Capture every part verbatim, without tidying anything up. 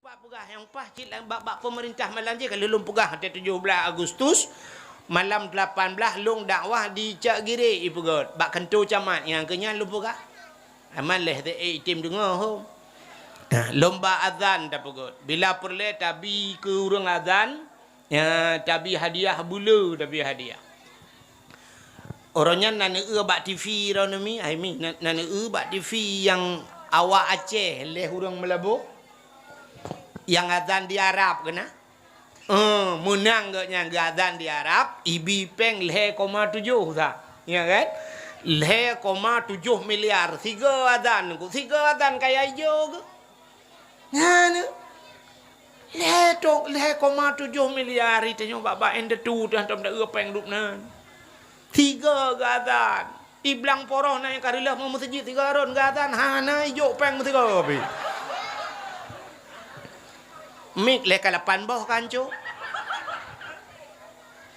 Peugah nyang paih cit lam bak-bak peumeurintah malam jih, ka lheueh lôn peugah watèe tujoh blaih Agustus, malam lapan blaih lôn dakwah di Cak Girek ipeugöt, bak kantô camat nyang keu nyan lôn peugah. Aman lé, eh, item deungö hom. Nah, lomba azan tapeugöt. Bila peureulèe tabi keu ureueng azan, ya, tabi hadiah bule, tabi hadiah. Uroe nyan na neueu bak T V droeneuh mi, ai mi, na, na neueu bak T V nyang awak Aceh lé ureueng Meulaboh, nyang azan di Arab keunan. Eh, meunang geuh nyan geuazan di Arab, ibi péng lhèe koma tujoh sa. Ya kan? Lhèe koma tujoh miliar. Sigoe azan, sigoe azan kaya ijo geuh. Nyan, lhèe to-, lhèe koma tujoh miliar, tanyoe bak-bak indatu teuh hántom taeu péng dum nan. Sigoe geuazan. Di Blang Poroh na nyang ka reuloh meuseujid sigoe rôn geuazan, hana ijok péng meusigoe pih. Mik lé ka lapan boh ka hanco.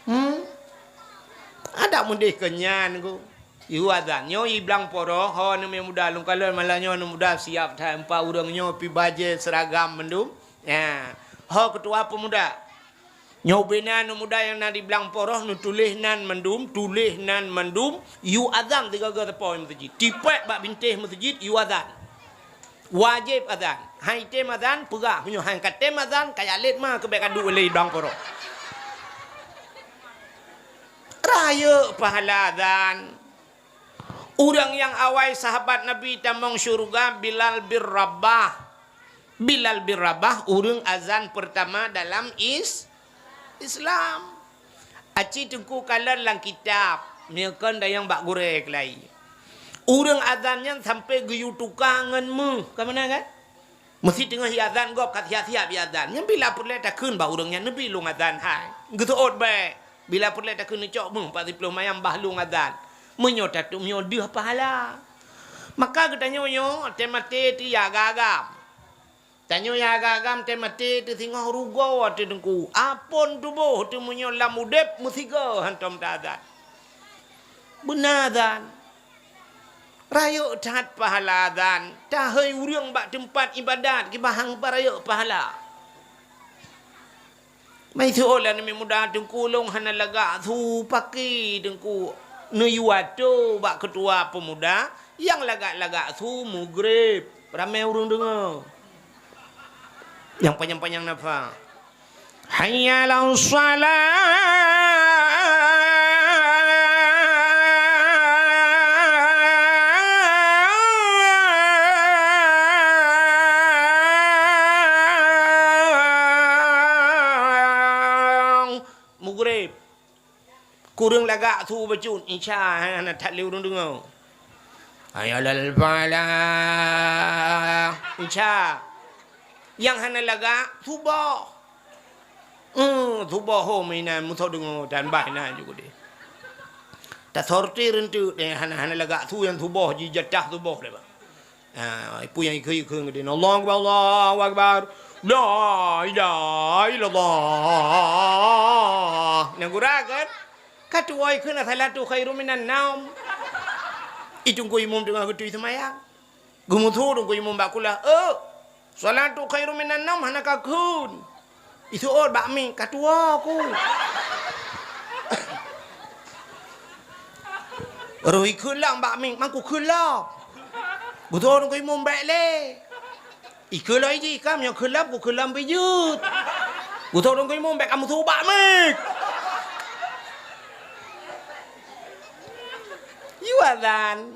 Hmm? Adak meudeh keu nyan ku. Yue azan. Nyoe i Blang Poroh, ho aneuk muda lôn kalon malam nyoe aneuk muda siap that, empat ureueng nyoe pih bajèe seuragam mandum. Ya. Ho keutua peumuda. Nyoe ubé na aneuk muda nyang na di Blang Poroh neutuléh nan mandum, tuléh nan mandum, yue azan sigoe-goe sapo meuseujid. Tipèk bak bintéh meuseujid, yue azan. Wajéb azan. Han item azan, peugah. Meunyoe han katem azan, kajak lét ma keu bèk kaduek lé i Blang Poroh. Rayeuk pahala azan. Ureueng nyang awai sahabat Nabi tamong syeuruga Bilal bin Rabah. Bilal bin Rabah ureueng azan peurtama dalam is-, Islam. Aci teungku kalon lam kitab, meunyoe kon dayang bak gurèe keulai. Ureueng azan nyan sampoe geuyue tuka ngon meuh, ka meunan kan? Meusi teungoh iazan gob ka siap-siap iazan. Nyan bila peureulèe takheun bak ureueng nyan neubi lôn azan hai. Geuseuôt bèk. Bila peureulèe takheun neucok meuh pat siplôh mayam bah lôn azan. Meunyoe tatu'oh meunyoe deuh pahala. Maka geutanyoe nyoe watèe maté teuh ya agam-agam. Tanyoe ya agam-agam watèe maté teuh singoh rugoe teuh teungku. Apon tuboh teuh meunyoe lam udép meusigoe hántom taazan. Beuna azan. Rayeuk that pahala azan, tahôi ureueng bak teumpat ibadat, kiban han rayeuk pahala. Meusiôh lé aneuk muda teungku lôn hana lagak su paki teungku neuyue atô bak keutua peumuda, nyang lagak-lagak su meugreb, ramé ureueng deungö. Nyang panyang-panyang nafah. Hayya 'alas shalah. Mugrib. Kureueng lagak su bacut, isya hana that lé ureueng deungö. Hayya 'alal falah. Isya. Nyang hana lagak, suboh. Hmm, suboh ho meuinan musoh deungö dan bah na ju keudeh. Tasortir eunteuk deh hana, hana lagak su nyang suboh jijatah suboh deh, bah. Ha, peue nyang ikheun-ikheun geude, "Allahu akbar, Allahu akbar. La ilaha illallah." Nyang gura kan? Ka tuwoe ikheun, "As-salatu khairum minan naum." Itu teungku imum teungoh geutui seumayang. Geumusu teungku imum bak kulah, "Eh, salatu khairum minan naum hana kakheun." Iseuôt bak mic, "Ka tuwoe ku." Roh ikheun lom bak mic, "Man kukheun lom." Geutanyoe teungku imum bèk lé. Ikheun lom jih, "Ka meunyoe kheun lom, kukheun lom pih jeuet." Geutanyoe teungku imum bèk ka meusu bak mic. Yue azan.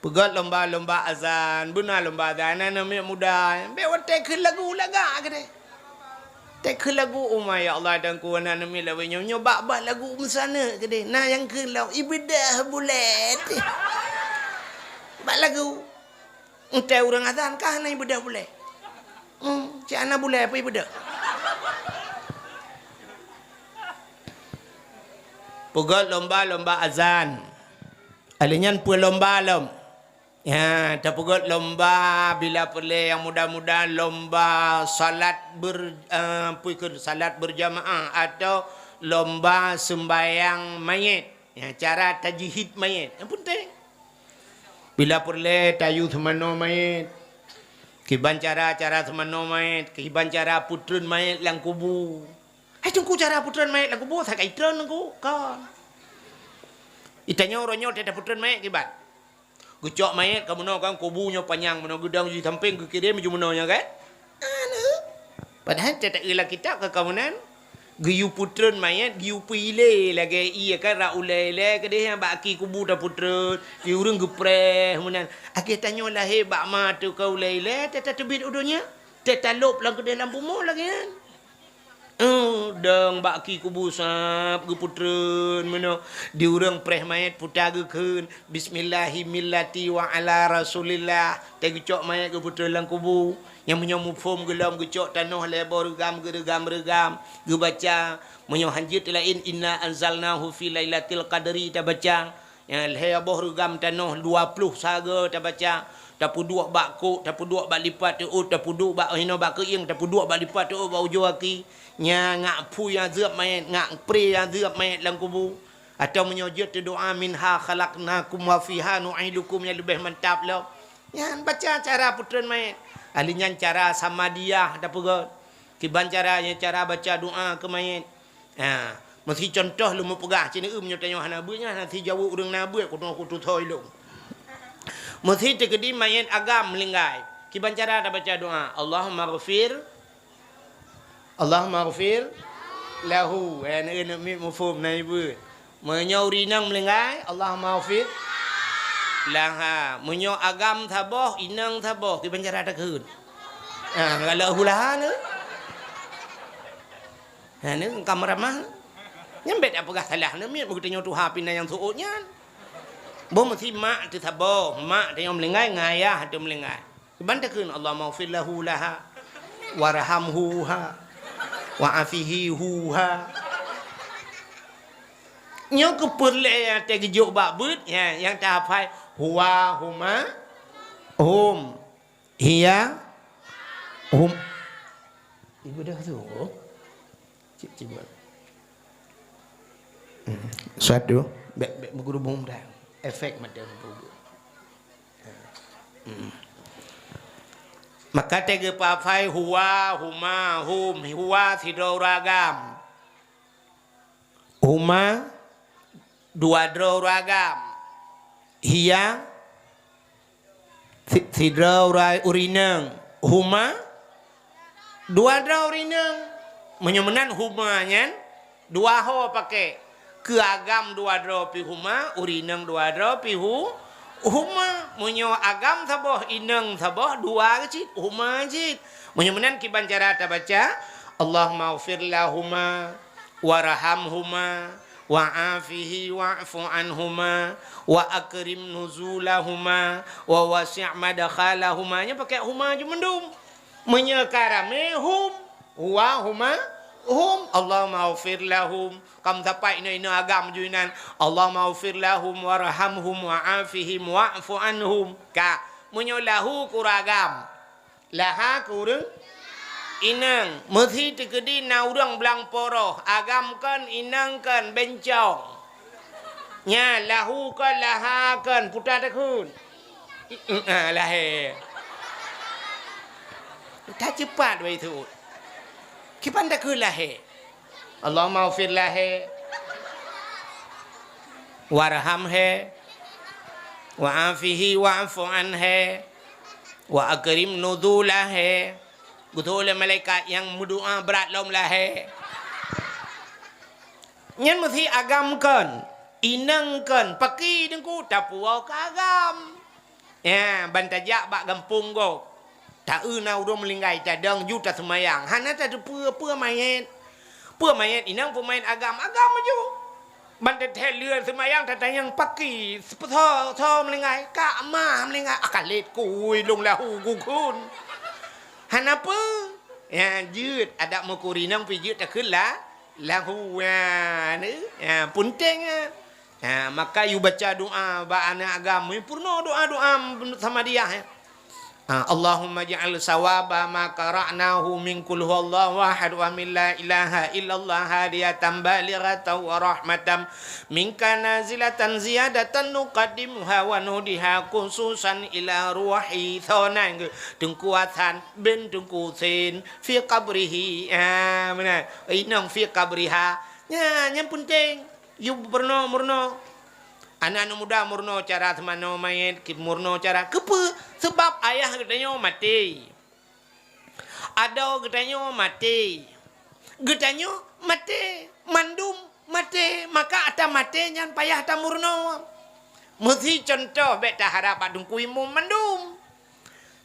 Peugöt lomba-lomba azan, beuna lomba azan, aneuk miet muda. Bèk watèe kheun lagu lagak keudeh. Watèe kheun lagu, "Oh my ya Allah, Tuhanku, aneuk miet lawét nyoe, nyoe bak-bak lagu meusaneuk keudeh." Na nyang kheun lom, "Ibeudoh bulèe." Bak lagu. Entèe ureueng azan kah na ibeudoh bulèe. Hmm, cit hana bulèe peue ibeudoh. Peugöt lomba-lomba azan. Alèh nyan peue lomba lom? Ya, tapeugöt lomba bila peureulèe nyang muda-muda, lomba salat ber-, eh, peue kheun, salat berjamaah atau lomba seumbahyang manyét. Ya, cara tajhid manyét. Nyang peunteng. Bila peureulèe tayue seumanoe manyét. Kiban cara, cara seumanoe manyét, kiban cara peutreun manyét lam kubu. Hai Teungku, cara peutreun manyét lam kubu, sagai treun Teungku, kon. Itanyoe uroe nyoe teuh tapeutreun manyét kiban. Geucok manyét ka meunoe kan, kubu nyoe panyang meunoe, geudong di sampéng, geukirém ju meunoe nyoe kan. Ana. Padahai teuh taeu lam kitab ka, ka meunan. Geuyue peutreun manyét, geuyue peuilée lagée ié kan, rot ulée ilée keudeh nyang bak aki kubu tapeutreun, di ureuëng geupreh meunan. Akhé tanyoe lahé bak ma teuh ka ulée ilée, teuh tateubiet u donya, teuh talôb lam keudeh lam bumoe lagée nyan. Eh, dong bak aki kubu sab geupeutreun meunoe, di ureuëng preh manyét puta geukheun, "Bismillahi millati wa ala Rasulillah." Teuh geucok manyét geupeutreun lam kubu. Nyang meunyoe muphom geulom geucok tanoh lhée boh reugam, geureugam-reugam, geubaca. Meunyoe hanjeuet laén, "Inna anzalnahu fi lailatil qadri" tabaca. Nyang lhée boh reugam tanoh dua ploh sagoe tabaca. Tapeuduek bak kôk, tapeuduek bak lipat teuôt, tapeuduek bak hinoe bak keuieng, tapeuduek bak lipat teuôt bak ujoe aki. Nyan ngak phui azeueb manyét, ngak preh azeueb manyét lam kubu. Atawa meunyoe jeuet teudoa, "Minha khalaqnakum wa fiha nu'idukum," nyang leubeh mantap lom. Nyan baca cara peutreun manyét. Ahli nyan cara samadiyah tapeugah. Kiban cara, nyan cara baca doa keu manyét. Ha, meusi contoh lôn meupeugah, ci neuem nyoe tanyoe hana beuet nyan, hana sijaweueb ureuëng na beuet, kutu-, kutu thoi lôn. Meusi teukeudi manyét agam meulinggai. Kiban cara tabaca doa, "Allahumma ghfir, Allahumma ghfir lahu." Eh, neueu neuk miet muphom na ibu. Meunyoe ureuëng inong meulinggai, "Allahumma ghfir laha." Meunyoe agam saboh, inong saboh, kiban cara takheun. Ah, kalau lahu laha ni. Ha, ni ka meuramah. Nyan bék tapeugah salah ni, miet beutanyoe tuha pih na nyang seuôt nyan. Boh meusi mak teuh saboh, mak teuh nyang meulinggai, ngon ayah teuh meulinggai. Kiban takheun, "Allahumma ghfir lahu laha, warhamhu ha, wa afihi hu ha." Nyoe keupeue lé nyang teuh geujok bak beuet, nyan, nyang tahafai, huwa, huma, hum. Hiya, hum. Ibu dah tu. Cik, cik buat. Hmm. Satu. Bek, bek meugeurubung dah. Efek mata meugeurubung. Hmm. Maka teugeupafai huwa, huma, hum. Huwa sidroe ureuëng agam. Huma dua droe ureuëng agam. Hiya si-, sidroe ureuëng inong. Huma dua droe ureuëng inong. Meunyoe meunan huma nyan dua ho pakai. Keu agam dua droe pih huma, ureuëng inong dua droe pih hu-, huma. Meunyoe agam saboh, inong saboh, dua cit, huma cit. Meunyoe meunan kiban cara tabaca, "Allahumma ghfir lahuma, warhamhuma, wa afihi wa'fu anhuma, wa akrim nuzulahuma, wa wasi' madkhalahuma." Nyan pakai huma ju mandum. Meunyoe ka ramé, hum, huwa, huma, hum. "Allahumma ghfir lahum." Ka meusapat inong-inong agam ju inan, "Allahumma ghfir lahum warhamhum wa afihim wa'fu anhum." Ka, meunyoe lahu keu ureuëng agam. Laha keu ureuëng inong. Meusi teukeudi na ureuëng blang poroh, agam kon, inong kon, bencong. Nyan, lahu kon, laha kon, puta takheun. Ah, lahé. Taceupat wai seuôt. Kiban takheun lahé. Allahumma ghfir lahé. Warhamhé. Wa afihi wa'fu anhé. Wa akrim nuzulahé. Geutôh lé malaikat nyang meudoa brat lom lahé. Nyan meusi agam kon, inong kon, paki Teungku tapuwoe keu agam. Ya, ban tajak bak gampông gob. Taeu na ureuëng meulinggai tadong ju taseumayang. Hana tateupeue peue manyét. Peue manyét inong, peue manyét agam, agam ju. Ban teuthée lheueh seumayang tatanyong paki, soe, soe meulinggai, kak ma meulinggai, ah, ka lét kui lôn lahu gukheun. Hana peue. Ya, jeuet adak meukurinong pih jeuet takheun la, lahu, ya, ni, ya, peunteng, ya. Ha, maka yue baca doa bak aneuk agam, yue peurunoe doa-doa samadiyah, ya. Ah, Allahumma ij'al sawaba ma qara'nahu min qul huwallahu ahad wa min la ilaha illallah hadiyatan balighatan wa rahmatan minka nazilatan ziyadatan nuqaddimuha wa nuhdiha khususan ila ruhi. Soe nan geuh? Teungku Hasan bin Teungku Husein fi qabrihi. Ah, meunan. Inong fi qabriha. Nyan, nyang peunteng. Yue meurunoe-meurunoe. Aneuk-aneuk muda meurunoe cara seumanoe manyét, meurunoe cara. Keupeue? Seubab ayah geutanyoe maté. Adoe geutanyoe maté. Geutanyoe maté. Mandum maté. Maka ata maté nyan payah tameurunoe. Meusi cuntoh bék taharab bak Teungku Imum mandum.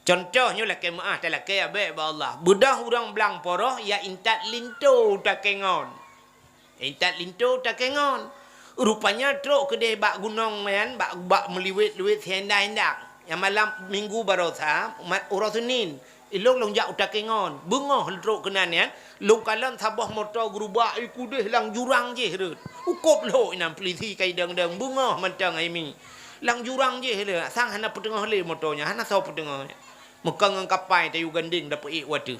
Cuntoh nyoe lakée meuáh talakée abée bak Allah. Beudôh ureuëng blang poroh ya intat linto takengon. Intat linto takengon. Rupanya trok keudeh bak gunong nyan, bak, bak meuliwet-liwet siendang-endang. Nyang malam minggu barosa, mat uroe Senin, ilong lôn jak u takengon. Beungoh lôn trok keunan nyan, lôn kalon saboh moto geurubak i keudeh lam jurang jih rot. Ukop lhok inan peulisi ka idong-dong, beungoh mantong hai mi. Lam jurang jih le, sang hana peuteungoh le moto nyan, hana soe peuteungoh. Meukong ngon kapai tayue gandeng dapeuék u ateueh.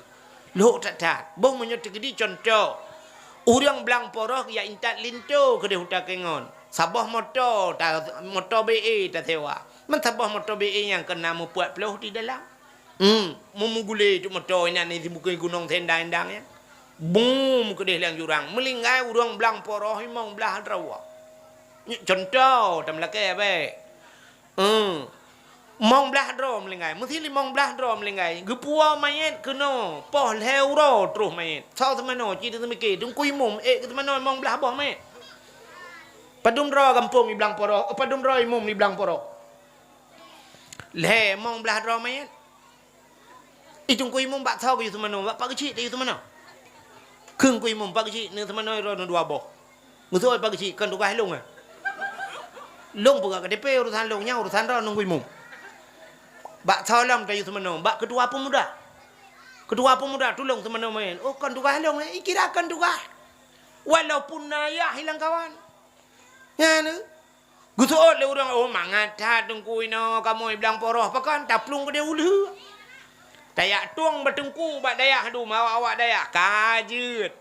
Lhok that-that. Boh meunyoe teukeudi cuntoh, ureuëng blang poroh ya intat linto keudeh u takengon. Saboh moto, ta-, moto B E tasewa. Man saboh moto B E nyang keuna meupuat ploh di dalam. Hmm, meumugule cuk moto inan di bukée gunong siendang-endang nyan. Bum keudeh lam jurang. Meulinggai ureuëng blang poroh limong blaih droe. Nyoe cuntoh, tameulakée abée. Hmm. Limong blaih droe meulinggai. Meusi limong blaih droe meulinggai. Geupuwoe manyét keunoe. Poh lhée uroe troh manyét. Soe seumanoe, ci teuseumiké. Teungku Imum, ék keu seumanoe limong blaih boh manyét. Padum droe gampông i blang poroh, eh, padum droe imum i blang poroh. Lhée limong blaih droe manyét. I Teungku Imum bak soe geuyue seumanoe, bak Pak Geuchik tayue seumanoe. Kheun Teungku Imum, Pak Geuchik, neuseumanoe droe neuh dua boh. Meusoe Pak Geuchik, kon tugaih lôn, eh. Lôn peugah K T P urusan lôn, nyan urusan droe Teungku Imum. Bak soe lom tayue seumanoe, bak keutua peumuda. Keutua peumuda tulông seumanoe manyét. Oh, kon tugaih lôn, eh. Ikira kon tugaih. Walaupun na yah hilang kawan. Nyan, eh. Geuseuôt lé ureuëng, "Oh, mangat that Teungku inoe kamoe blang poroh, pakon taplueng keudeh u lheueh. Tayak tueng bak teungku bak dayah dum, awak-awak dayah, ka jeuet.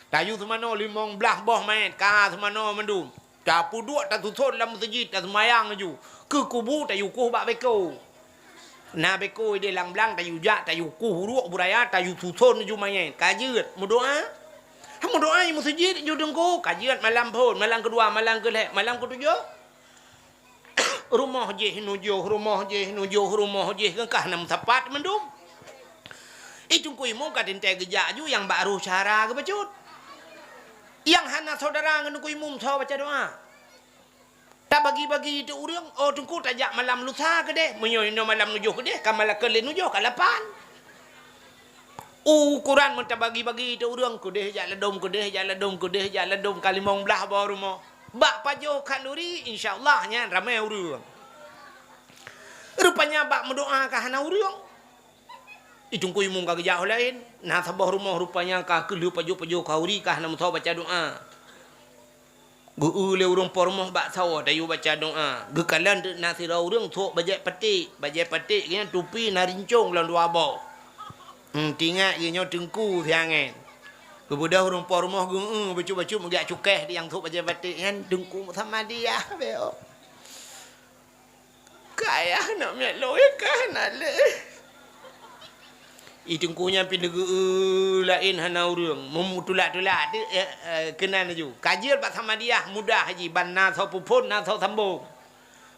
Tayue seumanoe limong blaih boh manyét, ka seumanoe mandum. Tapeuduek tasuson lam meuseujid, taseumayang laju. Keu kubu tayue kueh bak beko." Na beko ideh lam blang, tayue jak, tayue kueh uruek beuraya, tayue suson laju manyét. Ka jeuet, meudoá. Meudoá i meuseujid laju Teungku, ka jeuet malam phon, malam keudua, malam keulhée, malam keutujoh. Rumoh jih nujoh, rumoh jih nujoh, rumoh jih, ka hana meusapat mandum. I Teungku Imum ka teuntée geujak laju nyang bak roh syedara geubacut. Nyang hana syedara ngon Teungku Imum soe baca doá. Tabagi-bagi teu ureuëng, oh Teungku tajak malam lusa keudeh, meunyoe inoe malam nujoh keudeh, ka malam keu lhée nujoh ka lapan. Ukoran meutabagi-bagi teu ureuëng, keudeh jak ladom, keudeh jak ladom, keudeh jak ladom, ka limong blaih boh rumoh. Bak pajoh khanduri, insya Allah nyan ramé ureuëng. Rupanya bak meudoá ka hana ureuëng. I Teungku Imum ka geujak ho laén, na saboh rumoh rupanya ka keu lheueh pajoh-pajoh khanduri ka hana meusoe baca doá. Geu-eu lé ureuëng po rumoh bak sawoe tayue baca doá. Geukalon teuk na sidroe ureuëng sôk bajée paték. Bajée paték nyan tupi na rincong lom dua boh. Hmm, teuingat geuh nyoe teungku siangén. Geubeudôh ureuëng po rumoh geu-eu bacut-bacut meugak cukéh nyang sôk bajée paték nyan Teungku Samadiah. Beuh. Kayah aneuk miet lôn ka hana lé. I Teungku nyan pih neugeu-eu laén hana ureuëng, meumutulak-tulak teuk, eh, eh, keunan laju. Ka jeuet bak Samadiah mudah jih ban na soe peuphon, na soe sambông.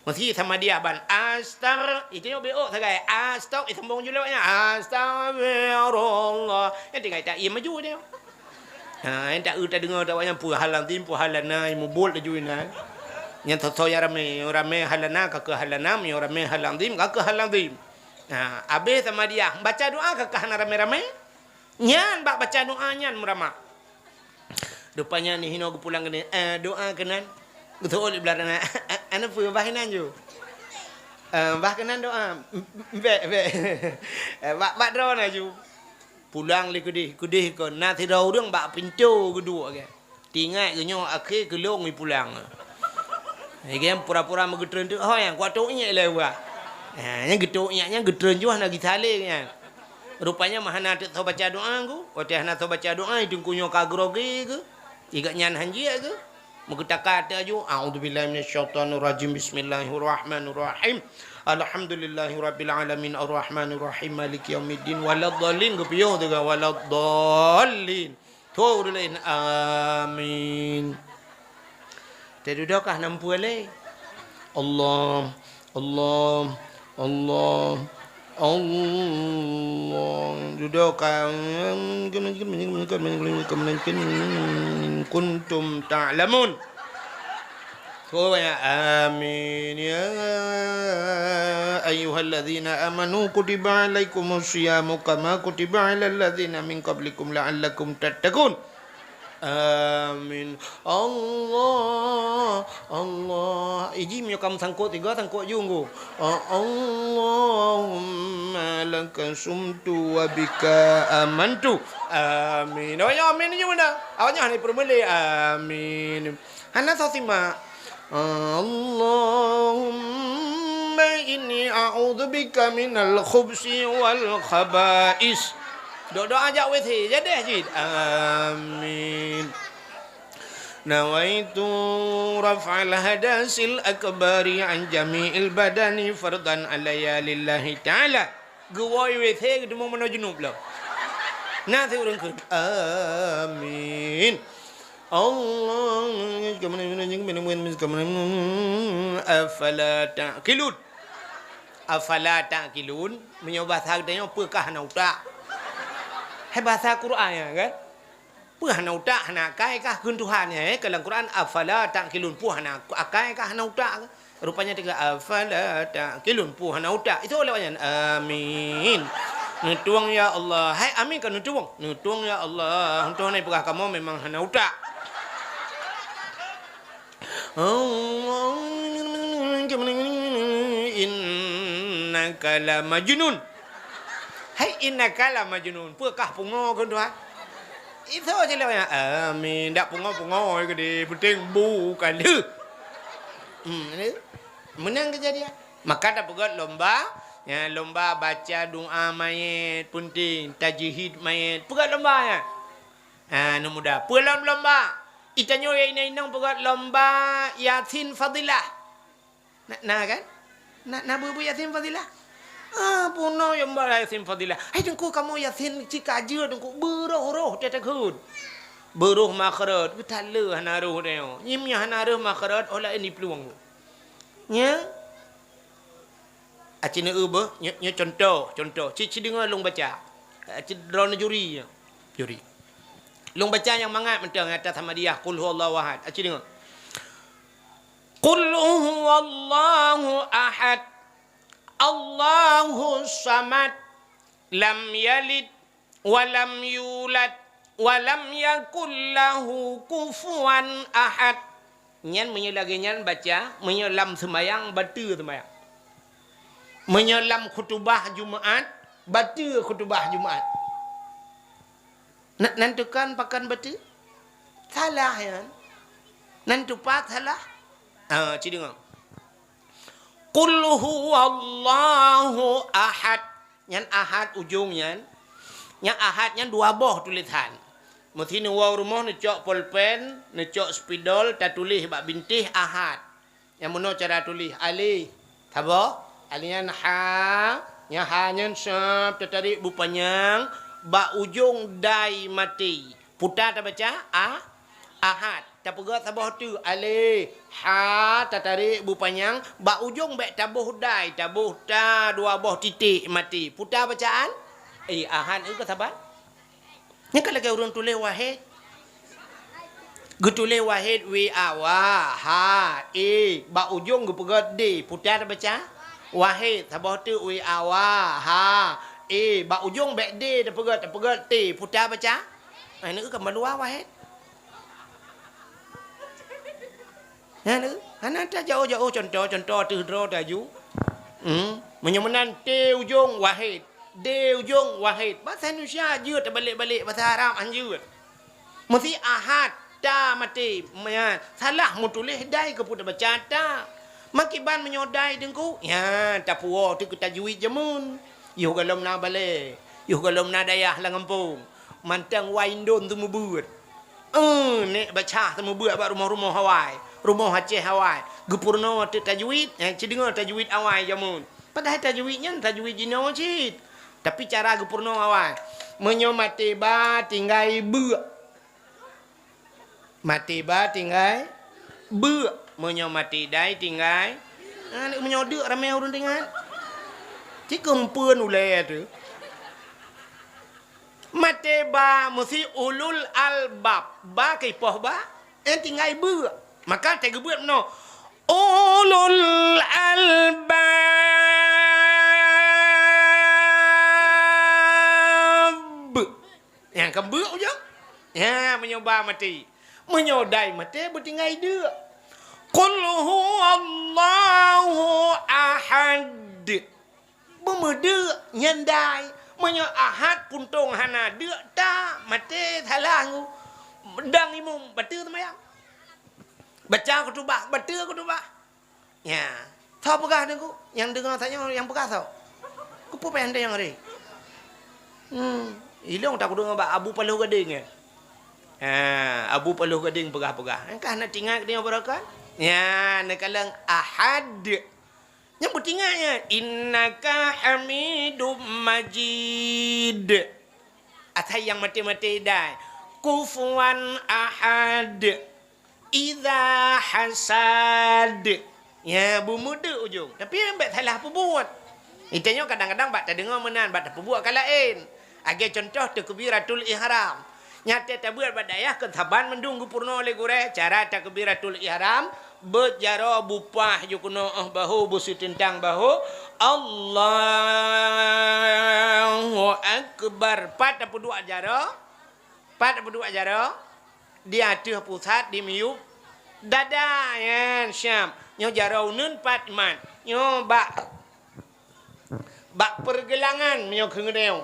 Meusi Samadiah ban, "Astar-," i tanyoe beuôk sagai, "Astar-," i sambông ju lewat nyan, "Astagfirullah." Nyan tinggai ta-, ie maju dia. Ha, nyan ta-, tadeungoe awaknyan, "Peuhalazim, peuhalana," i mubot laju inan. Nyan soe-soe nyang ramé, nyang ramé halana ka keu halana, nyang ramé halazim ka keu halazim. Ha, abéh Samadiah, baca doá ka kah na ramé-ramé. Nyan bak baca doá nyan meuramak. Rupanya nihinoe geupulang keunan, eh, doá keunan. Geuseuôt lé blah na, "Aneuk peue bah inan ju?" "Eh, bah keunan doá." "Bék, bék." Eh, bak, bak droeneuh ju. Pulang lé keudeh, keudeh kon na sidroe ureuëng bak pintoe geuduek lagée. Teuingat geuh nyoe akhé keu lôn i pulang. Lagée pura-pura meugeutreun teuk, "Hôi, nyang kuat toh iék lé wah." Ha, nyan geutrok nyak nyan geutreun ju hana geusalé nyan. Rupanya mah hana teuk soe baca doa geuh. Watèe hana soe baca doa, i teungku nyoe ka grogi geuh. I gobnyan hanjeuet geuh. Meugeutaka teuk ju, "A'udzubillahi minasyaitonirrajim. Bismillahirrahmanirrahim. Alhamdulillahirabbil alamin. Arrahmanirrahim. Maliki yaumiddin. Waladdallin." Geupiôh teuka, "Waladdallin." Tho ureueng laén, "Amin." Teududoe ka hana muphom lé. Allah, Allah, Allah, Allah. Dudoe ka, "In kuntum ta'lamun." Oh, ya, amin. Ya ayyuhalladzina amanu kutiba alaikumus siyamu kama kutiba alal ladzina min qablikum la'allakum tattaqun. Amin. Allah, Allah. Iji meunyoe kamoe sangkot tiga, sangkot ju geuh. A-, Allahumma laka sumtu wa bika amantu. Amin. Oh, ya, amin ju meunan. Awaknyan hana peureulée. Amin. Hana soe simak. Allahumma inni a'udzubika minal khubsi wal khaba'is. Doa-doa jak W C, jadeh cit. Amin. Nawaitu raf'al hadasil akbari an jami'il badani fardan alayya lillahi ta'ala. Geuwoe W C geuteumé meunoe junub lom. Na si ureueng kheun. Amin. Allah, afala ta'qilun? Afala ta'qilun? Meunyoe basa geutanyoe, peue kah hana utak? Hai basa Quran nyan kan? Peue hana utak, hana akai kah kheun Tuhan nyan, eh? Ka lam Quran, afala ta'qilun? Peue hana akai kah, hana utak kah? Rupanya teuka, afala ta'qilun? Peue hana utak? Itu lewat nyan. Amin. Neutueng ya Allah. Hai amin ka neutueng. Neutueng ya Allah. Tuhan ni peugah kamoe memang hana utak. Innaka la majnun. Hai innaka la majnun. Peue kah pungo kheun Tuhan? Itu je lah. Amin. Dak pungo-pungo keudeh. Penting bu ka lheueh. Hmm, ni. Meunan keujadian. Maka tapeugöt lomba, ya, lomba baca doa mayét, peunténg, tajhid mayét. Peugöt lomba nyan. Ha, aneuk muda. Peue lom lomba? Itanyoe inong-inong peugöt lomba Yasin Fadilah. Na, na kan? Na, na buet-buet Yasin Fadilah? Ah, puna lomba Yasin Fadilah. Hai Teungku, kamoe Yasin cit ka jeuet Teungku, beuroh-roh teuteukheun. Beuroh makhraj, geutaleuh hana roh teuh. Nyim nyan hana roh makhraj, oh laén diplueng. Nya? Aci neueu beuh, nyoe, nyoe contoh, contoh. Ci, ci deungoe lôn baca. Aci droeneuh juri nyoe. Juri. Lôn baca nyang mangat mantong atas Hamadiah, Qul huwallahu ahad. Aci deungoe. Qul huwallahu ahad. Allahus samad. Lam yalid wa lam yulad wa lam yakul lahu kufuwan ahad. Nyan meunyoe lagée nyan baca, meunyoe lam seumayang, bateue seumayang. Meunyoe lam khutubah Jumaat, bateue khutubah Jumaat. Na, nan teukan pakan bateue? Salah nyan. Nan teupat salah? Ah, ci deungoe. Qul huwallahu ahad. Nyan ahad ujong nyan. Nyan ahad nyan dua boh tulésan. Meusi neuwoe u rumoh neucok polpen, neucok spidol, tatuléh bak bintéh ahad. Nyang meunoe cara tuléh, alif, saboh, alif nyan ha, nyang ha nyan sab tatarék bu panyang, bak ujong dai maté. Puta tabaca, a, ahad. Tapeugöt saboh teuk, alif, ha, tatarék bu panyang, bak ujong bék taboh dai, taboh ta dua boh titék maté. Puta bacaan? Eh, ahad nyan ka saban? Nyan ka lagée ureuëng tuléh wahid. Geutuléh wahid, W A, wa, ha, e, bak ujong geupeugöt D, puta tabaca? Wahid, saboh teuk, W A, wa, ha, e, bak ujong bék D tapeugöt, tapeugöt T, puta baca? Hai, neu ka meuluwa wahid. Nyan, hana tajak-oh-jak-oh, contoh, contoh teuh droe taju. Hmm. Meunyoe meunan T ujong wahid, D ujong wahid. Bahasa Indonesia jeuet tabalek-balek, bahasa Arab han jeuet. Meusi ahad, ta maté. Meunan salah meutuléh dai keupeue tabaca ta. Makiban meunyoe dai teungku, nyan tapuwoe teuh keu tajwid jameun. Yoh gohlom na balée, yoh gohlom na dayah lam gampông. Mantong wai indon teumeubeuet. Eh, nek baca teumeubeuet bak rumoh-rumoh awai, rumoh Aceh awai. Geupeurunoe teuh tajwid, eh, ci deungoe tajwid awai jameun. Padahai tajwid nyan tajwid jinoe cit. Tapi cara geupeurunoe awai. Meunyoe maté ba tinggai beuk. Maté ba tinggai beuk, meunyoe maté dai tinggai, ah, meunyoe deuk ramé ureuëng teuingat. Ci keumpeuen ulée teuh. Maté ba meusi ulul albab, ba keu ipoh ba, eh, tinggai beuk. Maka teugeubeuet meunoe, ulul albab. Nyang keubeuk ujong. Nya, meunyoe ba maté. Meunyoe dai maté, beutinggai deuk. Qul huwallahu ahad. Beumeudeuk nyan dai. Meunyoe ahad puntông hana deuk, ta maté salah ngu. Dang imum, bateue seumayang. Baca khutubah, bateue khutubah. Nya, soe peugah teungku? Nyang deungoe tanyoe nyang peugah soe? Keupeue payah tanyong ré? Hmm, ilong takudeungoe bak Abu Paloh Gadeng, ya? Ha, Abu Paloh Gadeng peugah-peugah. Engkah na tingat geutanyoe barokan? Nya, neukalon Ahad. Nyang beutingat nyan, innaka hamidum majid. Asai nyang maté-maté dai. Kufuwan ahad. Iza hasad. Ya, beumeudeuk ujong. Tapi bèk salah peubuet. Geutanyoe kadang-kadang bak tadeungoe meunan, bak tapeubuet ka laén. Lagèe cuntoh takbiratul ihram. Nyan watèe tabeuet bak dayah kon saban mandum geupeurunoe lé gurèe cara takbiratul ihram, beuet jaroe bupah jukeunoe 'oh bahô, beuseuteuntang bahô. Allahu Akbar. Pat tapeuduek jaroe? Pat tapeuduek jaroe? Di ateueh pusat, di miyueb dada, nyan siap. Nyoe jaroe uneuen pat mat. Nyoe bak, bak peurgeulangan meunyoe kheun geutanyoe.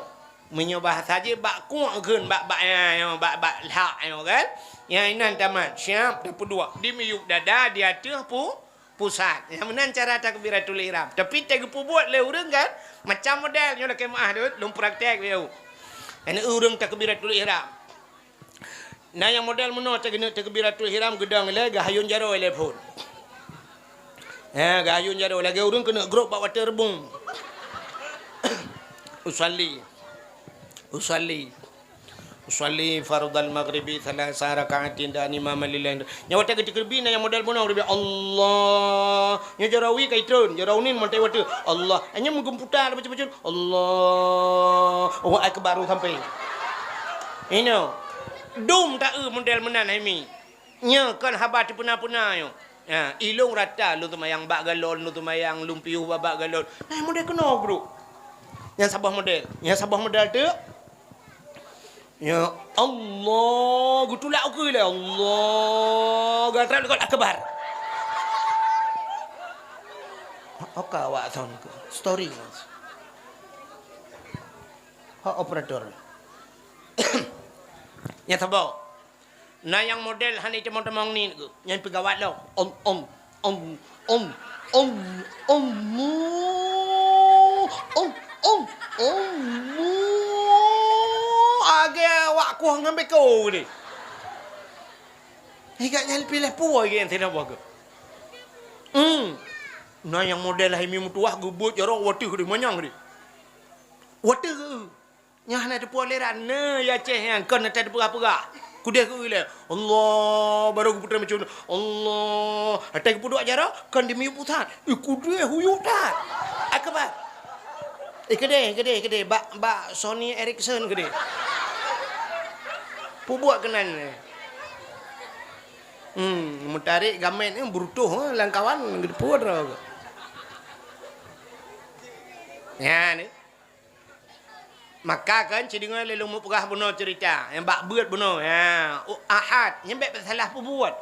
Meunyoe bahasa jih bak kuek kheun, bak, bak, nyoe, bak, bak lhak nyoe kan. Nyan inan tamat, siap tapeuduek. Di miyueb dada, di ateueh pu-, pusat. Nyang meunan cara takbiratul ihram. Tapi teugeupeubuet lé ureueng kan, macam model nyoe lakèe meu'ah deuh, lôn praktek lé. Nyan ureueng takbiratul ihram. Na nyang model meunoe, teugeuneuek takbiratul ihram geudong ilèe, geuhayôn jaroe ilèe phôn. Ha, geuhayôn jaroe lagèe ureueng keuneuk grob bak watèe reubong. Usalli. Usalli. Usalli fardhal maghribi thalatha raka'atin dan imaman lillahi. Nyan watèe geutakbir na nyang model meunoe, geuteubiet Allah. Nyoe jaroe wie ka itreun, jaroe uneuen mantong watèe. Allah. Nyan meugeumputa bacut-bacut. Allahu Akbar sampai. Inoe. Dum taeu model meunan hai mi. Nyoe kon haba teupeuna-peuna nyoe. Ha, ilong rata lôn seumayang bak galon, lôn seumayang lôn piôh bak, bak galon. Nah, model keunoe brôk. Nyang saboh model. Nyang saboh model teuk. Ya Allah, geutulak ukeue lé. Allah, gatra dekat akbar. Oka awak sound ku. Story. Ha, operator. Nyang saboh. Na nyang model hana itamong-tamong ni, nyan peugawat lom. Om, om, om, om, om, om, om, om, om. Agak awak kuah ngon beko ni. Higa nyan pilih puai ke yang tidak bagus. Hmm. Na nyang model hai mi meutuah geubeuet jaroe watèe di manyang di. Watèe Nyan hana teupeue aleran, na ya Aceh nyan kon ata teupeugah-peugah. Kudeh keu ilèe, Allah, barô geuputra macam tu. Allah, ata geupeuduek jaroe kon di miyueb pusat. Eh, kudeh huyuk that. Akbar. Eh, keudeh, keudeh, keudeh. Bak, bak Sony Ericsson keudeh. Pubuet keunan. Hmm, meutarek gamet ni beurutôh, eh, lam kawan geuteupeue droe. Nyan ni. Maka kan ci deungoe lé lôn meupeugah bunoe ceurita, nyang bak beuet bunoe. Ha, u-, Ahad, nyan bèk salah peubuet.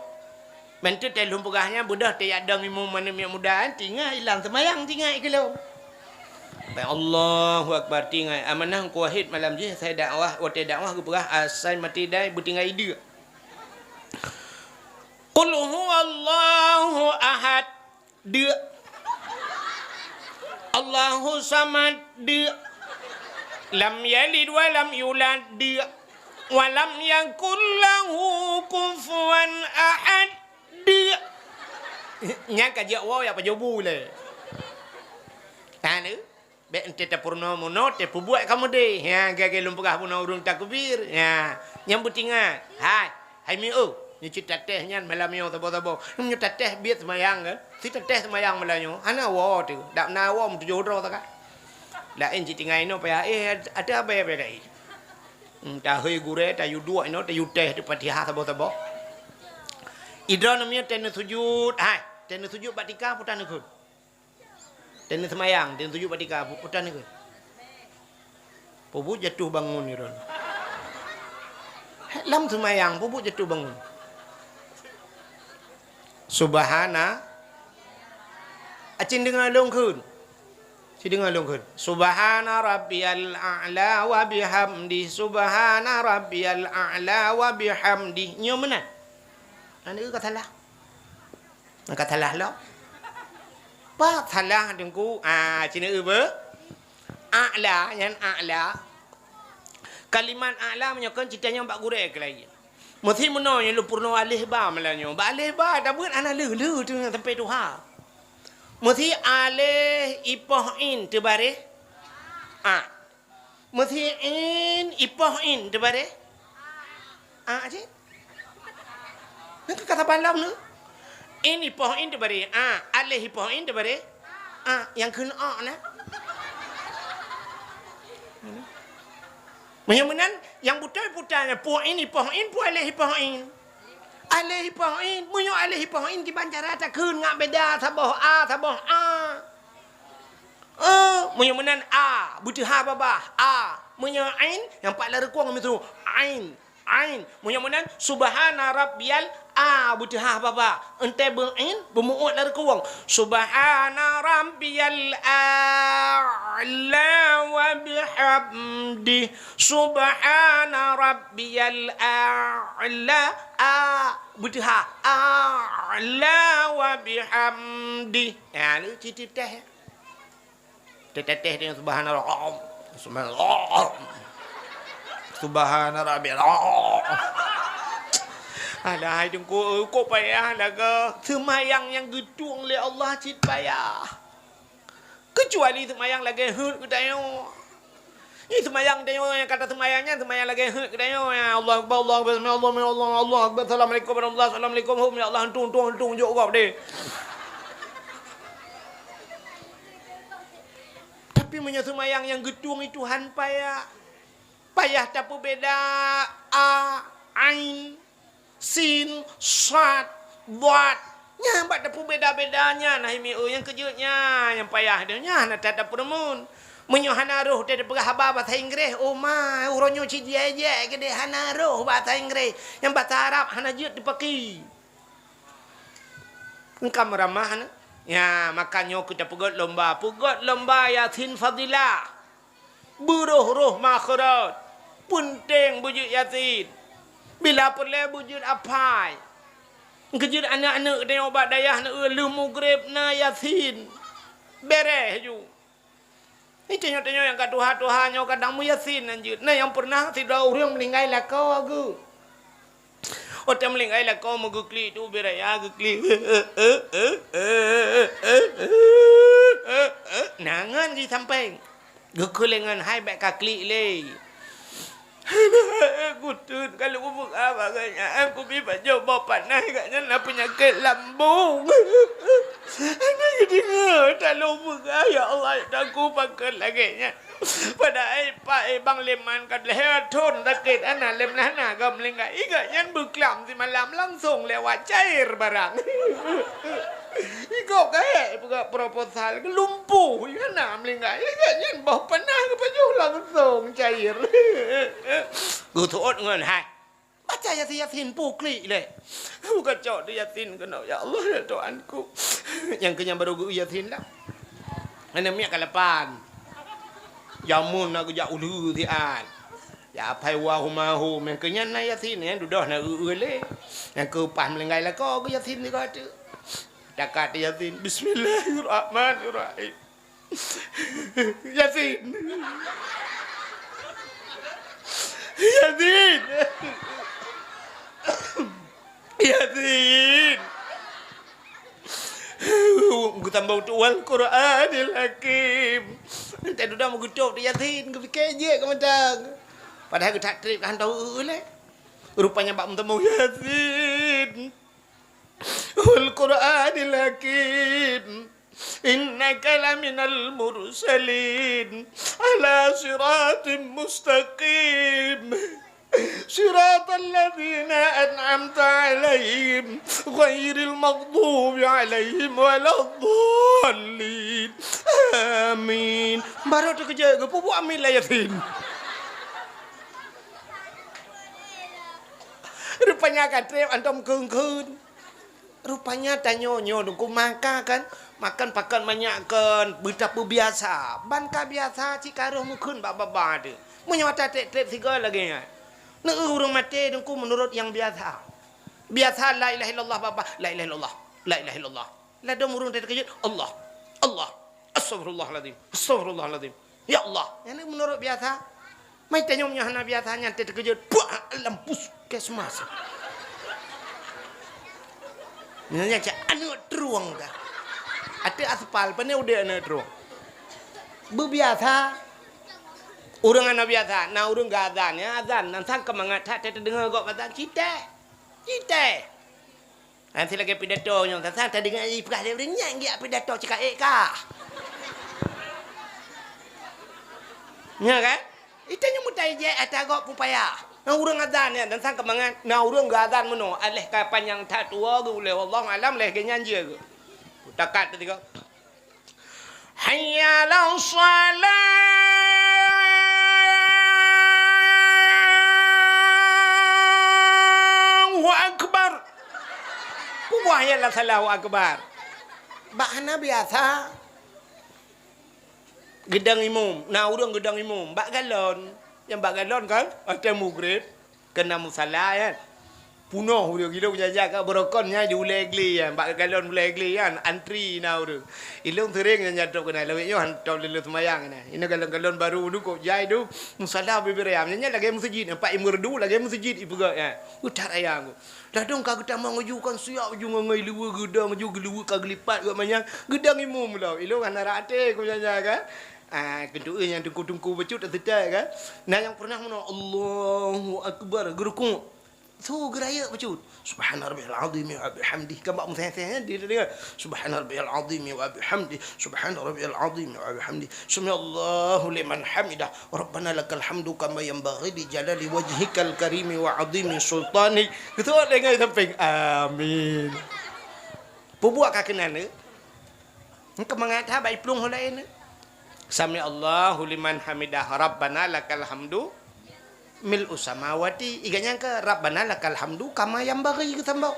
Mantong teuh lôn peugah nyan beudôh teuyak dong imum mandum nyang muda, tingai ilang seumayang tingai keu lôn. Allahu Akbar, tingai. Amanah Teungku Wahid malam jih asai dakwah, watèe dakwah geupeugah asai maté dai beutinggai deuk. Qul huwallahu ahad. Deuk. Allahu samad, deuk. Lam yalid wa lam yulad, deuk. Wa lam yakul lahu kufuwan ahad, deuk. Nyan ka jeuet woe ya pajoh bu lé. Hana. Bék enté tapeurunoe meunoe, tapeubuet kamoe deh. Nya, lagée lôn peugah bunoe ureuëng takbir. Nya, nyang beutingat. Hai, hai mieu, nyoe cit tatéh nyan malam nyoe saboh-saboh. Nyoe tatéh biet seumayang kan? Si tatéh seumayang malam nyoe. Hana woe teuh. Dak na woe meutujoh droe sagai. Laén cit tinggai inoe payah, eh, ada apa ya payah laén? Hmm, tahôi gurée, tayue duek inoe, tayue téh di Fatihah saboh-saboh. Idroe namiet teuh neusujut, hai, teuh neusujut bak tika putan neukheun. Teuh neuseumayang, teuh neusujut bak tika, pu-, putan neukheun. Peubuet jatuh bangun ni ron. Lam seumayang, peubuet jatuh bangun. Subhana. Acin deungoe lôn kheun. Ci deungoe lôn kheun. Subhana rabbiyal a'la wa bihamdi. Subhana rabbiyal a'la wa bihamdi. Nyoe meunan. Aneuk ka salah. Ka salah lom. Pat salah Teungku? Ah, ci neueu beu. A'la, nyan a'la. Kalimat a'la meunyoe kon cit nyan bak gurée keulayi. Meusi meunoe nyoe lôn peurunoe aleh ba malam nyoe. Bak aleh ba tabeuet hana lheueh-lheueh teuh sampai tuha. Meusi aleh ipoh in teubareh a. Meusi in ipoh in teubareh a cit. Nyan ka saban lom nyoe. In ipoh in teubareh a, aleh ipoh in teubareh a, nyang kheun o na. Meunyoe meunan, nyang beutôi puta nyan, peue in ipoh in, peue aleh ipoh in. Aleh ipoh in, meunyoe aleh ipoh in kiban cara takheun ngat beda saboh a, saboh a. Eh, meunyoe meunan a, beuteuha babah, a. Meunyoe ain, nyang pat lam reukong miseue, ain, ain. Meunyoe meunan, subhana rabbiyal a, beuteuha babah. Enteuk beu ain, beumeu'ôt lam reukong. Subhana rabbiyal a'la wa bihamdih. Subhana rabbiyal a'la, a, beuteuha, a'la wa bihamdih. Ya, lheueh cit teuh. Teuh-teuh teuh subhanallah. Subhanallah. Subhana rabbiyal. Alah, hai Teungku, kok payah lagée. Seumayang nyang geutueng lé Allah cit payah. Keucuali seumayang lagée heuet geutanyoe. Nyoe seumayang tanyoe nyang ka taseumayang nyan seumayang lagée heuet geutanyoe. Ya Allah Akbar, Allah Akbar, sami Allah, sami Allah, Allah Akbar, assalamualaikum warahmatullahi, assalamualaikum, hom, ya Allah, entung, entung, entung, jok gob deh. Tapi meunyoe seumayang nyang geutueng i Tuhan payah, payah tapeubeda a, ain, sin, sad, dad. Nyan bak tapeubeda-beda nyan, hai mieu, nyang keujeuet nyan, nyang payah deuh nyan, hana that tapeurumun. Meunyoe hana roh teupeugah haba basa Inggréh, oh ma, uroe nyoe cit jai-jai keudeh hana roh basa Inggréh, nyang basa Arab hana jeuet teupaki. Engka meuramah na. Nya, maka nyoe keu tapeugét lomba, peugét lomba Yasin Fadilah. Beuroh-roh makhraj, peunteng beujeuet Yasin. Bila peureulée beujeuet aphai. Keujeuet aneuk-aneuk tanyoe bak dayah na, lheueh mugreb na Yasin. Bereh ju. Ni tanyoe-tanyoe nyang ka tuha-tuha nyoe kadang meuyasin nan jeuet. Na nyang peureunah sidroe ureuëng meuninggai lakoe geuh. Watée meuninggai lakoe meugeuklik tu ubé raya geuklik. Na ngon jisampéng. Geukheun lé ngon hai bék ka klik lé. Kuteun ka lôn peugah bak gobnyan, kubi pajoh boh panas gobnyan na peunyakét lambung. Hana geudeungoe ka lôn peugah, ya Allah, ya Tuhanku, pakon lagée nyan. Padahai Pak Bang Leman ka lhée thon sakét hana lé meunan hana geumeulinggai. Gobnyan beuklam simalam langsong lewat cair barang. Igob ka ék peugah proposal, lumpuh, hana meulinggai. Gobnyan boh panas geupajoh langsong cair. Geuseuôt ngon hai. Baca Yasin, Yasin, pu klik lé. Buka cok di Yasin keunoe, ya Allah, ya Tuhanku. Nyang keu nyan barô geu Yasin dah. Hana miet ka lapan. Jameun na geujak uleue siat. Ya apai wa huma hu, nyang keu nyan na Yasin, nyang dudoh na eu-eu lé. Nyang keu paih meulinggai lakoe geu Yasin sigoe teuk. Takat Yasin. Bismillahirrahmanirrahim. Yasin. Yasin. Yasin. Geutambah tu wal Qur'anil Hakim. Entah duda meugeutôb di Yasin, geupike jeuet keu mantong. Padahai geutak treb ka hana tahu lé. Rupanya bak meutamong Yasin. Wal Qur'anil Hakim. Innaka laminal mursalin. Ala siratim mustaqim. Siratal ladzina an'amta 'alaihim, ghairil maghdubi 'alaihim waladdallin. Amin. Baru teukeujot geupubuet amin lé Yasin. Rupanya ka treb antom kheun-kheun. Rupanya tanyoe nyoe Teungku maka kan, makan pakan manyak kan, beutapeubiasa. Ban ka biasa cit ka roh meukheun bak babah teuh. Meunyoe ata treb-treb sigoe lagèe nyan. Neu ureueng maté Teungku meunurot nyang biasa. Biasa la ilaha illallah babah, la ilaha illallah, la ilaha illallah. Ladôm ureueng teukeujot, Allah, Allah, astagfirullahalazim, astagfirullahalazim. Ya Allah, nyan meunurot biasa. Mai tanyoe meunyoe hana biasa nyan teukeujot, puah, lam puskesmas. Misalnya cak aneuk trueng ka. Ateueh aspal, pane udeb aneuk trueng. Beubiasa. Ureueng hana biasa, na ureueng geuazan, ya azan, nan sang keumangat that teudeungoe gob azan, citée. Citée. Nyan si lagèe pidato nyoe, sang-sang tadeungoe ipeugah lé ureueng nyan geujak pidato cit ka ék kah. Nyo kan? Itanyoe meutai jeuet ata gob peue payah. Na ureueng azan nyan, dan sang keumangat, na ureueng geuazan meunoe, aléh ka panyang that tuwoe geuh ulèe, wallahu alam, lheuh geuhnyan jeuet geuh. Takat teuka. Hayya 'alas shalah. Allahu akbar. Peue buah hayya 'alas shalah, Allahu akbar? Bak hana biasa. Geudong imum, na ureueng geudong imum bak galon. Nyang bak galon kan, watèe mugreb. Keu na musala nyan. Punoh ureueng ilôn jaja ka beurokon nyan di ulèe glé nyan, bak galon ulèe glé nyan, antri na ureueng. Ilôn seuréng nyan jadôk keunan, lawét nyoe hántom lôn seumayang keunan. Inoe galon-galon barô dum kok jai dum, musala bubé rayam. Nyan, nyan lagèe meuseujid, nampak imeureudu lagèe meuseujid ipeugah nyan. Utat raya ngku. Ladôm ka geutamong laju kan siap laju ngon, ngon iluweue geudong laju, geuluweue ka geulipat geuh manyang, geudong imum lom. Ilôn hana rata até kok nyan, nyan kan. Ah, keuneuk nyang teungku-teungku bacut teuseutôt kan. Na nyang pernah meunoe, Allahu Akbar, geurukuk. Su geurayeuk bacut. Subhana rabbiyal azim wa bihamdih. Kan bak meuséh-séh nyan di, di, di. Subhana rabbiyal azim wa bihamdih. Subhana rabbiyal azim wa bihamdih. Sami'allahu liman hamidah. Rabbana lakal hamdu kama yanbaghi li jalali wajhikal karimi wa azimi sultanik. Geutuwot lé ngon sampéng. Amin. Peubuet ka keunan, eh? Engkau mangat ha bak iplueng ho laén. Sami'allahu liman hamidah, Rabbana lakal hamdu mil'us samawati. Iga nyang keu Rabbana lakal hamdu kama yanbaghi geusambot.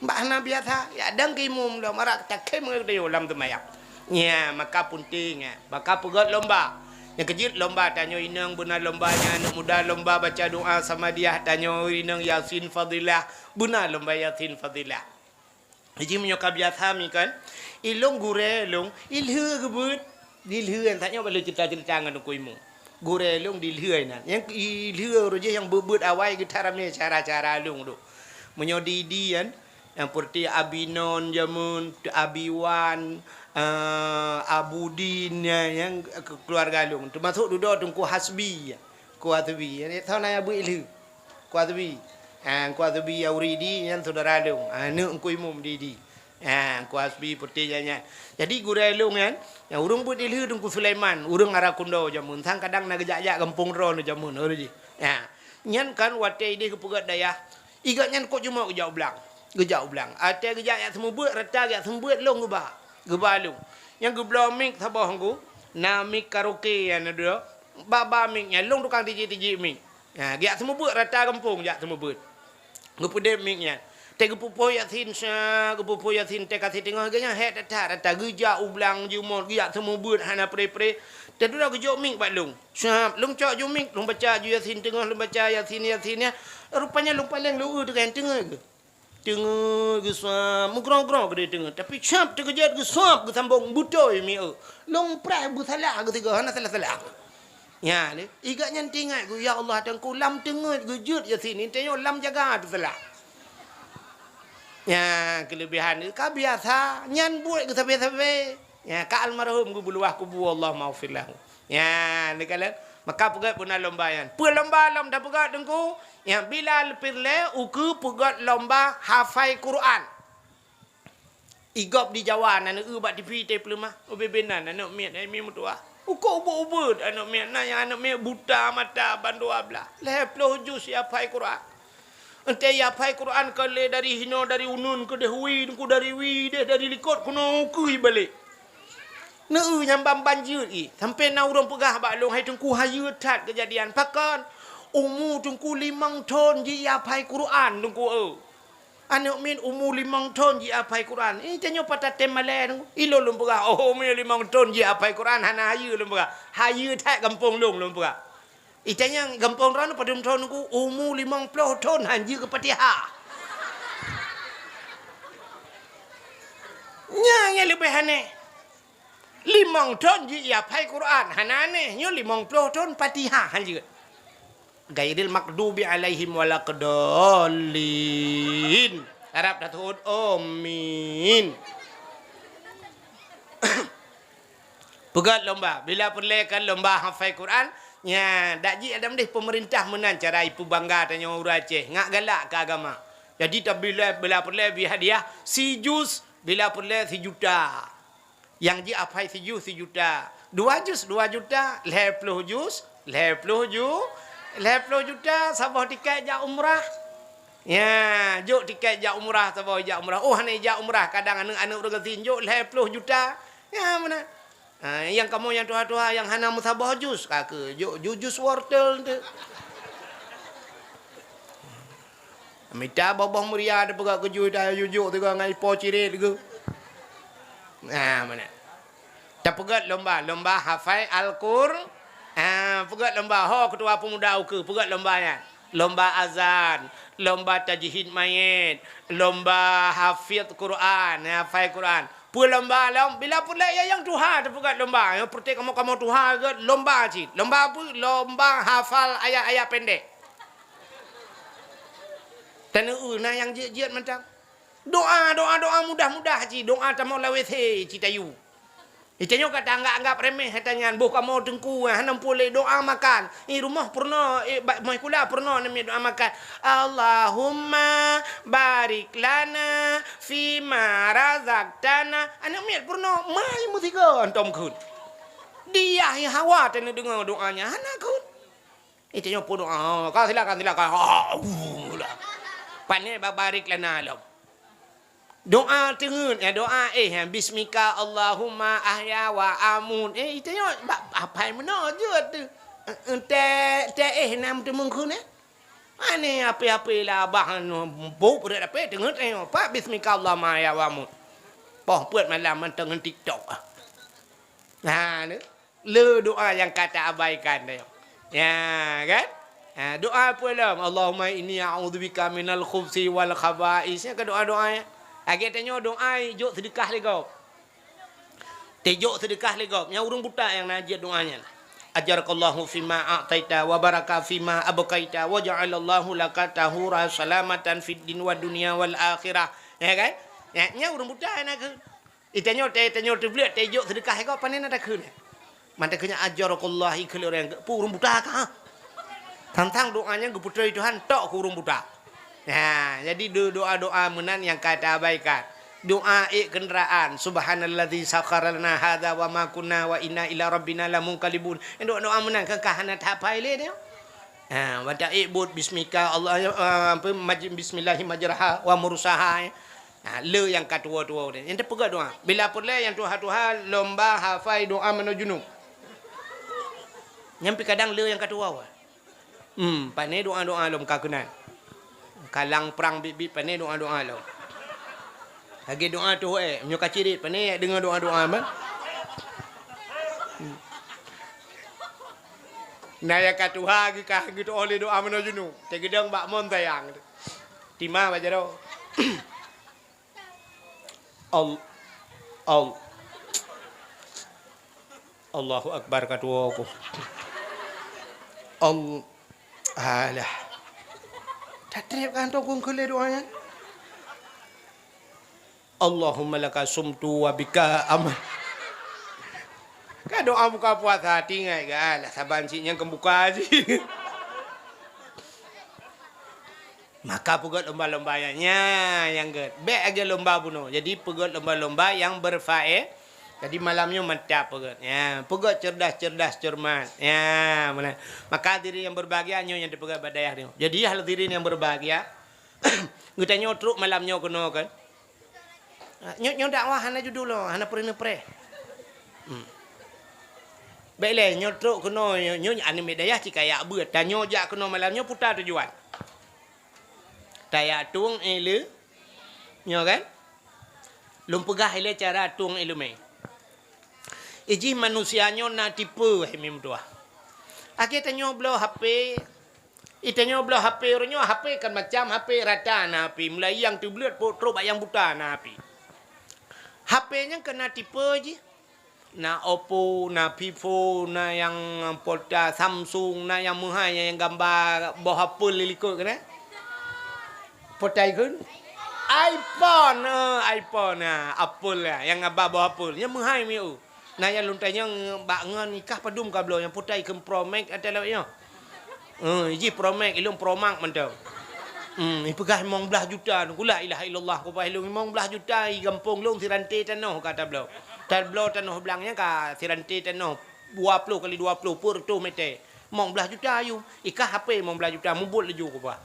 Bak hana biasa, ya dang keu imum lom, marak takhém ngon geutanyoe lam teumayang. Nya, maka punténg, ya. Maka peugöt lomba. Nyang keujeuet lomba tanyoe inong beuna lomba nyan, aneuk muda lomba baca doa samadiyah tanyoe inong Yasin Fadilah, beuna lomba Yasin Fadilah. Jadi meunyoe ka biasa mi kan, ilong gurée ilong, ilheu geubeuet, dilheu nyan tanyoe bak lôn cerita-cerita ngon Teungku Imum. Gurée ilong dilheu inan. Nyang ilheu roh jih nyang beuet-beuet awai geuta ramé cara-cara ilong tu. Meunyoe di-di kan, nyang peureuti Abi Non jameun, Abi Wan, eh, Abu Din, ya, nyang keuluwarga ilong. Teumasok dudoe Teungku Hasbi, ya. Teungku Hasbi, ya, soe na nyang beuet ilheu. Teungku Hasbi. Ha, Teungku Hasbi Auridi nyan syedara lôn. Ha, aneuk Teungku Imum di-di. Ha, Teungku Hasbi peuté nyan, nyan. Jadi gurée lôn nyan, nyang ureueng beuet dilheu Teungku Sulaiman, ureueng Arakundo jameun. Sang kadang na geujak-jak gampông droeneuh jameun, ureueng jih. Ha, nyan kan watée ideh geupeugöt dayah. Igöt nyan kok jumuk geujak u blang. Geujak u blang. Watée geujak jak seumeubeuet, rata jak seumeubeuet lôn geuba. Geuba lôn. Nyang geubloe mik saboh Teungku. Na mik karaoke nyan na dua. Ba-ba mik nyan, lôn tukang tiji-tiji mik. Ha, geujak seumeubeuet rata gampông jak seumeubeuet. Geupeudeb mik nyan. Teuh geupeuphon Yasin, sa, geupeuphon Yasin, teuh ka siteungoh geuh nyan, hék that-that rata. Geujak u blang jumôt, geujak seumeubeuet hana pré-pré. Teuh dudoe geujok mik bak lôn. Sab, lôn cok ju mik, lôn baca ju Yasin teungoh, lôn baca Yasin, Yasin nyan. Rupanya lôn paleng lôn eu teuka nyang teungoh geuh. Teungeut geusuab, meugrong-grong keudeh teungeut. Tapi cap teukeujot geusuab geusambong beutôi mieu. Lôn preh beusalah geusigoe, hana salah-salah. Nya, lé. Igat nyan teuingat geuh, "Ya Allah, Teungku, lam teungeut geujeuet Yasin, tanyoe lam jaga teusalah." Nya, keuleubehan ka biasa, nyan buet geusabe-sabe. Ya, ka almarhum geubeuluwah kubu, Allahummaghfir lahu. Ya, neukalon. Maka peugöt beuna lomba nyan. Peue lomba lom tapeugöt Teungku? Ya, bila peureulèe ukeue peugöt lomba hafai Quran. Igop di Jawa, na neueu bak T V teupeuleueh mah. Ubé-bé nan aneuk miet, ai mi meutuah. Ukeue ubeuet-ubeuet aneuk miet, na nyang aneuk miet buta mata ban dua blah. Lhèe ploh juz jihafai Quran. Entée jihafai Quran ka lé dari hinoe, dari uneun keudeh wie, Teungku, dari wie deh, dari likot keunoe ukeue balek. Neueu nyang ban-ban jeuet i, sampoe na ureuëng peugah bak lôn, "Hai Teungku, hayeue that keujadian." Pakon? Umu Teungku limong thon jih jihafai Quran, Teungku, eu. Aneuk miet umu limong thon jihafai Quran. Ih, tanyoe pat tatem malèe, Teungku. Ilôn lôn peugah, "Oh, umu limong thon jihafai Quran, hana hayeue," lôn peugah. "Hayeue that gampông lôn," lôn peugah. Ih, tanyoe gampông droeneuh padum thon, Teungku? Umu limong ploh thon han jeuet keu Fatihah. Nyan nyang leubeh aneh. Limong thon jih jihafai Quran, hana aneh. Nyoe limong ploh thon Fatihah han jeuet. Ghairil maghdubi alaihim waladdallin. Harab taseuôt amin. Peugöt lomba. Bila peureulèe kan lomba hafai Quran, nya, dak jih lam deh peumeurintah meunan cara ipeubangga tanyoe ureuëng Aceh, ngat galak keu agama. Jadi, tabila, bila peureulèe bri hadiah sijuz, bila peureulèe sijuta. Nyang jihafai sijuz sijuta. Dua juz, dua juta, lhèe ploh juz, lhèe ploh ju-, lhèe ploh juta, saboh tikét jak umrah. Ya, jok tikét jak umrah, saboh jak umrah. Oh, hana jak umrah, kadang aneuk-aneuk ureuëng gasien jok lhèe ploh juta. Ya, meunan. Ha, nyang kamoe nyang tuha-tuha nyang hana meusaboh juz, ka keuh jok ju-, juz wortel tu. Mita boh-boh meuria tapeugah keujui, ta jujok sigoe ngon ipo cirit geuh. Nah, meunan. Tapeugöt lomba, lomba hafai Al-Qur-, ah, peugöt lomba, ho, ketua pemuda ukeue, peugöt lomba nyan. Lomba azan, lomba tajhid mayét, lomba hafiz Quran, hafai Quran. Peue lomba lom? Bila peureulèe nyang tuha tapeugöt lomba. Nyang peureté kamoe-kamoe tuha geuh lomba cit. Lomba peue? Lomba hafal ayat-ayat pendek. Taneueu na nyang jeuet-jeuet mantong. Doa, doa, doa mudah-mudah cit. Doa tamong lam W C cit ayue. Ih, tanyoe ka taanggap-anggap remeh ata nyan. Boh kamoe Teungku, hana muphom lé doa makan. Ih, rumoh peurunoe, ih, ba-, moh sikula peurunoe namiet doa makan. "Allahumma barik lana fima razaqtana." Aneuk miet peurunoe, mai meusigoe hantom kheun. Diyah, ih, hawa taneudeungoe doa nyan, hana kheun. Ih, tanyoe peudoa, "Ka silakan, silakan." Pane babarik lana lom. Doa teungeut, ya, doa éh, ya, "Bismika Allahumma ahya wa amut." Eh, ih, tanyoe bak apai meunoe jeuet tu. Ente, ente éh na meuteumèe kheun, eh? Ane ape-ape lah abah anu, bôh peureulèe dapet teungeut, eh, pat, "Bismika Allahumma ahya wa amut." Poh peuet malam mantong ngon TikTok. Nah, ni. Le doa nyang ka taabaikan tanyoe. Ya, kan? Ha, doa peue lom? "Allahumma inni a'udzubika minal khubsi wal khaba'is." Nyan ka doa-doa nyan. Lagèe tanyoe doa jok seudeukah lé gob. Tejok seudeukah lé gob. Nyang ureueng buta nyang na jeuet doa nyan. "Ajarakallahu fima a'taita wa baraka fima abqaita wa ja'alallahu laka tahura salamatan fid din wad dunya wal akhirah." Ya, kan? Ya, nyan ureueng buta nyang na kheun. Ih, tanyoe, ta-, tanyoe teubleuet, tajok seudeukah lé gob, pane na takheun. Man takheun nyan, "Ajarakallah," ikheun lé ureueng, peue ureueng buta kah? Tantang doa nyan geuputroi Tuhan, tok keu ureueng buta. Nah, jadi do-, doa-doa meunan nyang ka taabaikan. Doa ék keundaraan, "Subhanalladzi sakhkhara lana hadza wa ma kunna wa inna ila rabbina lamunqalibun." Doa-doa meunan kan ka hana tahafai lé nyoe. Ha, watèe ék buet, "Bismika Allah," eh, apa, maj-, "Bismillahi majraha wa mursaha," eh. Ha, le nyang ka tuwo-tuwo tadi. Nyan tapeugah doa. Bila peureulèe nyang tuha-tuha lomba hafai doa manoe junub. Nyan pi kadang le nyang ka tuwo. Hmm, pane doa-doa lom ka keunan. Kalang prang bit-bit pane doa-doa lom. Lagèe doa tuh, eh, nyoe ka cirit pane deungö doa-doa, man. Hmm. Na nyang ka tuha geukah geutu'oh lé doa manoe junub. Teugeudong bak mon sayang. Tima bak jaroe. Al-, al-, Allahu Akbar, ka tuwo ku. Al-, alah. Tatreb kan tu kung keu lé doa nyan. Allahumma laka sumtu wa bika aman. Ka doa buka puasa, tinggai ga lah saban cit nyang keubuka cit. Maka peugöt lomba-lomba nyang, nya, nyang gét. Bèk lagèe lomba bunoe. Jadi peugöt lomba-lomba nyang berfae-, jadi malam nyoe mantap peugöt. Ya, peugöt cerdas-cerdas cermat. Ya, meunan. Maka hadirin yang berbahagia, nyoe nyang dipeugöt bak dayah nyoe. Jadi hadirin yang berbahagia, geutanyoe trok malam nyoe keunoe kan. Nyoe, nyoe dakwah hana judul, hana peureuneuh preh. Hmm. Bèk lé, nyoe trok keunoe, nyoe, nyoe aneuk miet dayah cit kajak beuet. Tanyoe jak keunoe malam nyoe peue tujuan? Tajak tueng ileu-, nyoe kan? Lôn peugah ilèe cara tueng ileumèe. Ijih manusia nyoe na tipe, wahé meutuah. Akhé tanyoe bloe H P, itanyoe bloe H P uroe nyoe, H P kan macam H P rata na H P, mulai nyang teubleuet po trok bak nyang buta na H P. H P nyan kan na tipe jih. Na Oppo, na Vivo, na nyang pota Samsung, na nyang meuhai nyang gamba boh apel di likot keunan. Pota ikheun? iPhone, eh, iPhone, na apel, na nyang gamba boh apel. Nyang meuhai mi, oh. Na nyang lôn tanyong bak ngon, ikah padum ka bloe nyang pota ikheun Pro Max atau lewat nyoe? Eh, ijih Pro Max, ilôn Pro Max mantong. Hmm, ipeugah limong blaih juta, ku la ilaha illallah, ku bah ilôn limong blaih juta, i gampông lôn siranté tanoh ka tabloe. Tabloe tanoh blang nyan ka siranté tanoh dua ploh kali dua ploh, peuet reutôh mètè. Limong blaih juta ayue. Ikah H P limong blaih juta, mubuet laju ku bah.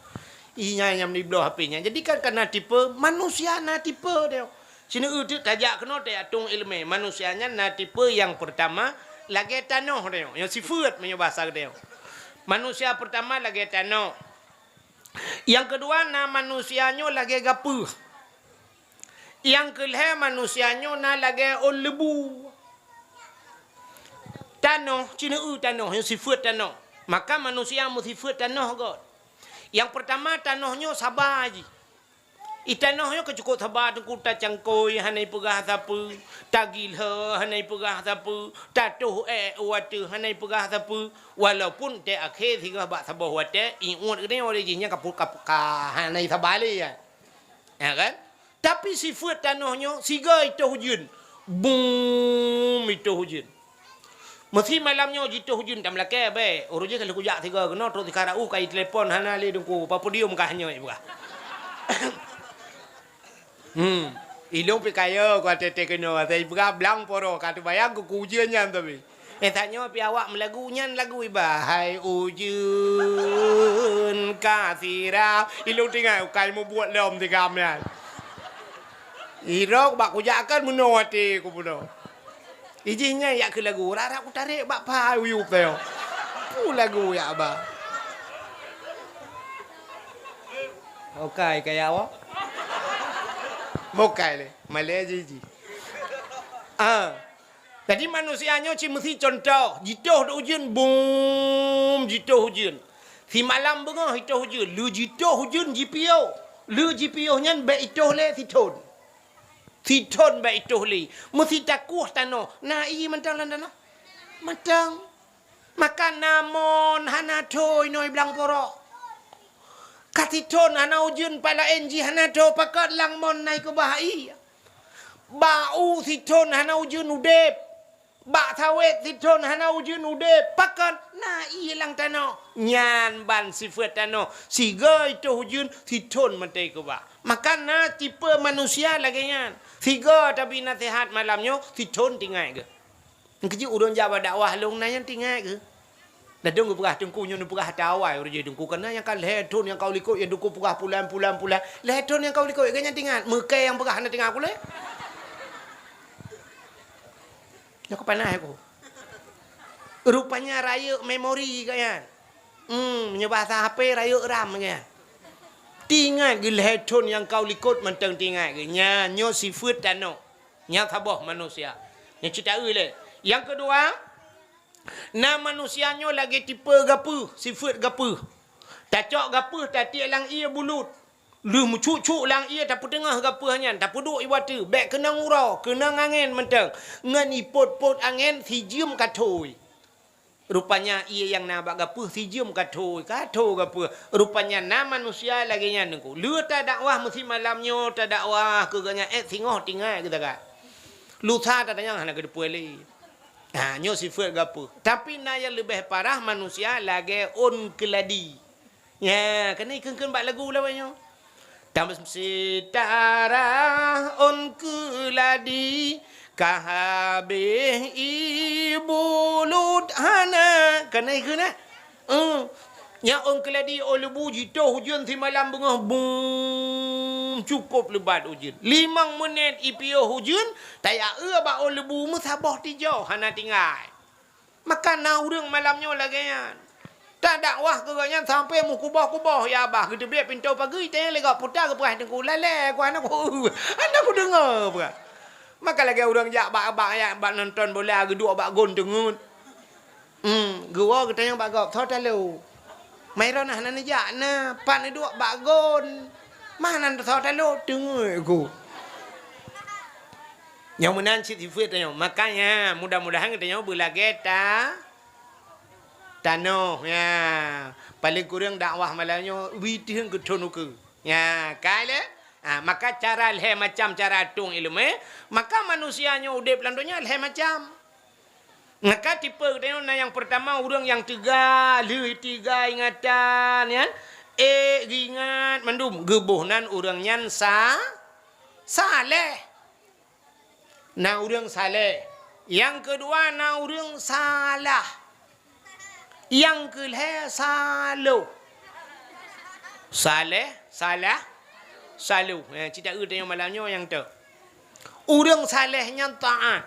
Inya nyang meubloe H P nyan. Jadi kan kana tipe, manusia na tipe dia. Sineuk teuk tajak keunoe tajak tueng ileumèe. Manusia nyan na tipe nyang peurtama lagèe tanoh teuh, nyang sifeuet meunyoe basa geutanyoe. Manusia peurtama lagèe tanoh. Nyang keudua na manusia nyoe lagèe gapeuh. Nyang keulhèe manusia nyoe na lagèe ôn leubu. Tanoh, sineuk tanoh, nyang sifeuet tanoh. Maka manusia meusifeuet tanoh göt. Nyang peurtama tanoh nyoe saba jih. I tanoh nyoe ka cukôp saba teungku, tacangkôi hana ipeugah sapeue, tagilhô hana ipeugah sapeue, tatoh èk u ateueh hana ipeugah sapeue, walaupun teuh akhé sigoe bak saboh watèe, ié uet geutanyoe lé jih nyan ka pu-, ka, ka hana isaba lé nyan. Ya kan? Tapi sifeuet tanoh nyoe sigoe itoh ujeuen, bum itoh ujeuen. Meusé malam nyoe jitoh ujeuen tam lakèe bèe. Uroe jih ka lheueh kujak sigoe keunoe trok sikara u ka itelepon hana lé teungku, padium kah nyoe ipeugah. Hmm. Ilôn pih kayô ku até-até keunoe, asai ipeugah blang poro ka teubayang keu ujeuen nyan tapi. Eh, tanyoe pih awak meulagu nyan lagu iba, hai ujeuen ka sira. Ilôn teuingat ukai mubuet lom sigam nyan. Irok bak kujak kan meunoe até ku bunoe. Ijih nyan yak keu lagu, rara kutarek bak pai uyup teuh. Peue lagu yak ba? Okai kaya awak? Mokai lé, malèe jih jih. Ah. Jadi manusia nyoe cit meusi contoh, jitoh ujeuen, bum, jitoh ujeuen. Simalam beungoh itoh ujeuen, lheueh jitoh ujeuen jipiôh. Lheueh jipiôh nyan bèk itoh lé sithon. Sithon bèk itoh lé, meusi takueh tanoh, na ié mantong lam tanoh? Mantong. Maka na mon hana thô inoe blang poro. Ka sithon hana ujeuen, pat laén jih hana thô, pakon lam mon na ikeubah ié. Bak u sithon hana ujeuen udép. Bak sawét sithon hana ujeuen udép, pakon na ié lam tanoh. Nyan ban sifeuet tanoh, sigoe itoh ujeuen, sithon mantong ikeubah. Maka na tipe manusia lagèe nyan. Sigoe tabi naseuhat malam nyoe, sithon teuingat geuh. Nyang keujeuet ureueng jak bak dakwah lôn na nyang teuingat geuh. Ladôm geupeugah teungku nyoe neupeugah ata awai uroe jih teungku, kana nyang ka lhèe thon nyang ka u likot nyang teungku peugah pulan, pulan, pulan. Lhèe thon nyang ka u likot, gobnyan teuingat. Meukè nyang peugah hana teuingat kulé. Nyoe ka panas aku. Rupanya rayeuk memori gobnyan. Hmm, meunyoe bahasa H P rayeuk RAM gobnyan. Teuingat geuh lhèe thon nyang ka u likot mantong teuingat geuh. Nyan nyoe sifeuet tanoh. Nyan saboh manusia. Nyan cit taeu lé. Nyang keudua, na manusia nyoe lagèe tipe gapeuh, sifeuet gapeuh. Tacok gapeuh tatiek lam ié bulut. Lheueh meucuk-cuk lam ié tapeuteungoh gapeuh nyan, tapeuduek iwa teue, bék keunong uroe, keunong angén mantong. Ngon ipot-pot angén sijeuem ka thôi. Rupanya ié nyang na bak gapeuh sijeuem ka thôi, ka thô gapeuh. Rupanya na manusia lagée nyan Teungku. Lheueh tadakwah meusimalam nyoe, tadakwah keu gobnyan ék singoh tinggai geudagat. Lusa tatanyong hana geuteupeue lé. Ha, nyoe sifeuet gapeuh. Tapi na nyang leubeh parah manusia lagée ôn keuladi. Nya, keuneuk ikheun-kheun bak lagu lawét nyoe. Tam sitara ôn keuladi, ka habéh ié bulut hana. Keuneuk ikheun, eh? Eh. Nya ôn keuladi ôn leubu jitoh ujeuen simalam beungoh, bum, cukôp leubat ujeuen. Limong meunét ipiôh ujeuen, tayak eu bak ôn leubu meusaboh tijôh hana tinggai. Maka na ureuëng malam nyoe lagée nyan. Tadakwah keu gobnyan sampoe meukuboh-kuboh, ya bah, geuteubiet pintoe pageue, tanyong lé gob peue ta geupeugah Teungku, lalée ku hana ku, hana kudeungoe peugah. Maka lagée ureuëng jak bak, bak, bak nonton bola geuduek bak gon teungeut. Hmm, geuwoe geutanyong bak gob, soe talo? Mairon hana neujak na, pat neuduek bak gon. Mah nan soe talo teungeut ku. Nyang meunan cit sifeuet tanyoe. Makanya, mudah-mudahan geutanyoe beulagée ta-, tanoh, ya. Paléng kureueng dakwah malam nyoe, witeueng keu thon ukeue. Ya, kai lé? Ha, maka cara lhée macam cara atong iéleumé, maka manusia nyoe udeb lam donya lhée macam. Maka tipe geutanyoe na nyang peurtama ureuëng nyang teuga, lheueh teuga ingatan, nyan, ék geuingat mandum, geuboh nan ureuëng nyan sa-, saleh. Na ureuëng saleh. Nyang keudua na ureuëng salah. Nyang keulhée saloh. Saleh, salah, saloh. Eh, cit taeu tanyoe malam nyoe nyang teu. Ureuëng saleh nyan taát.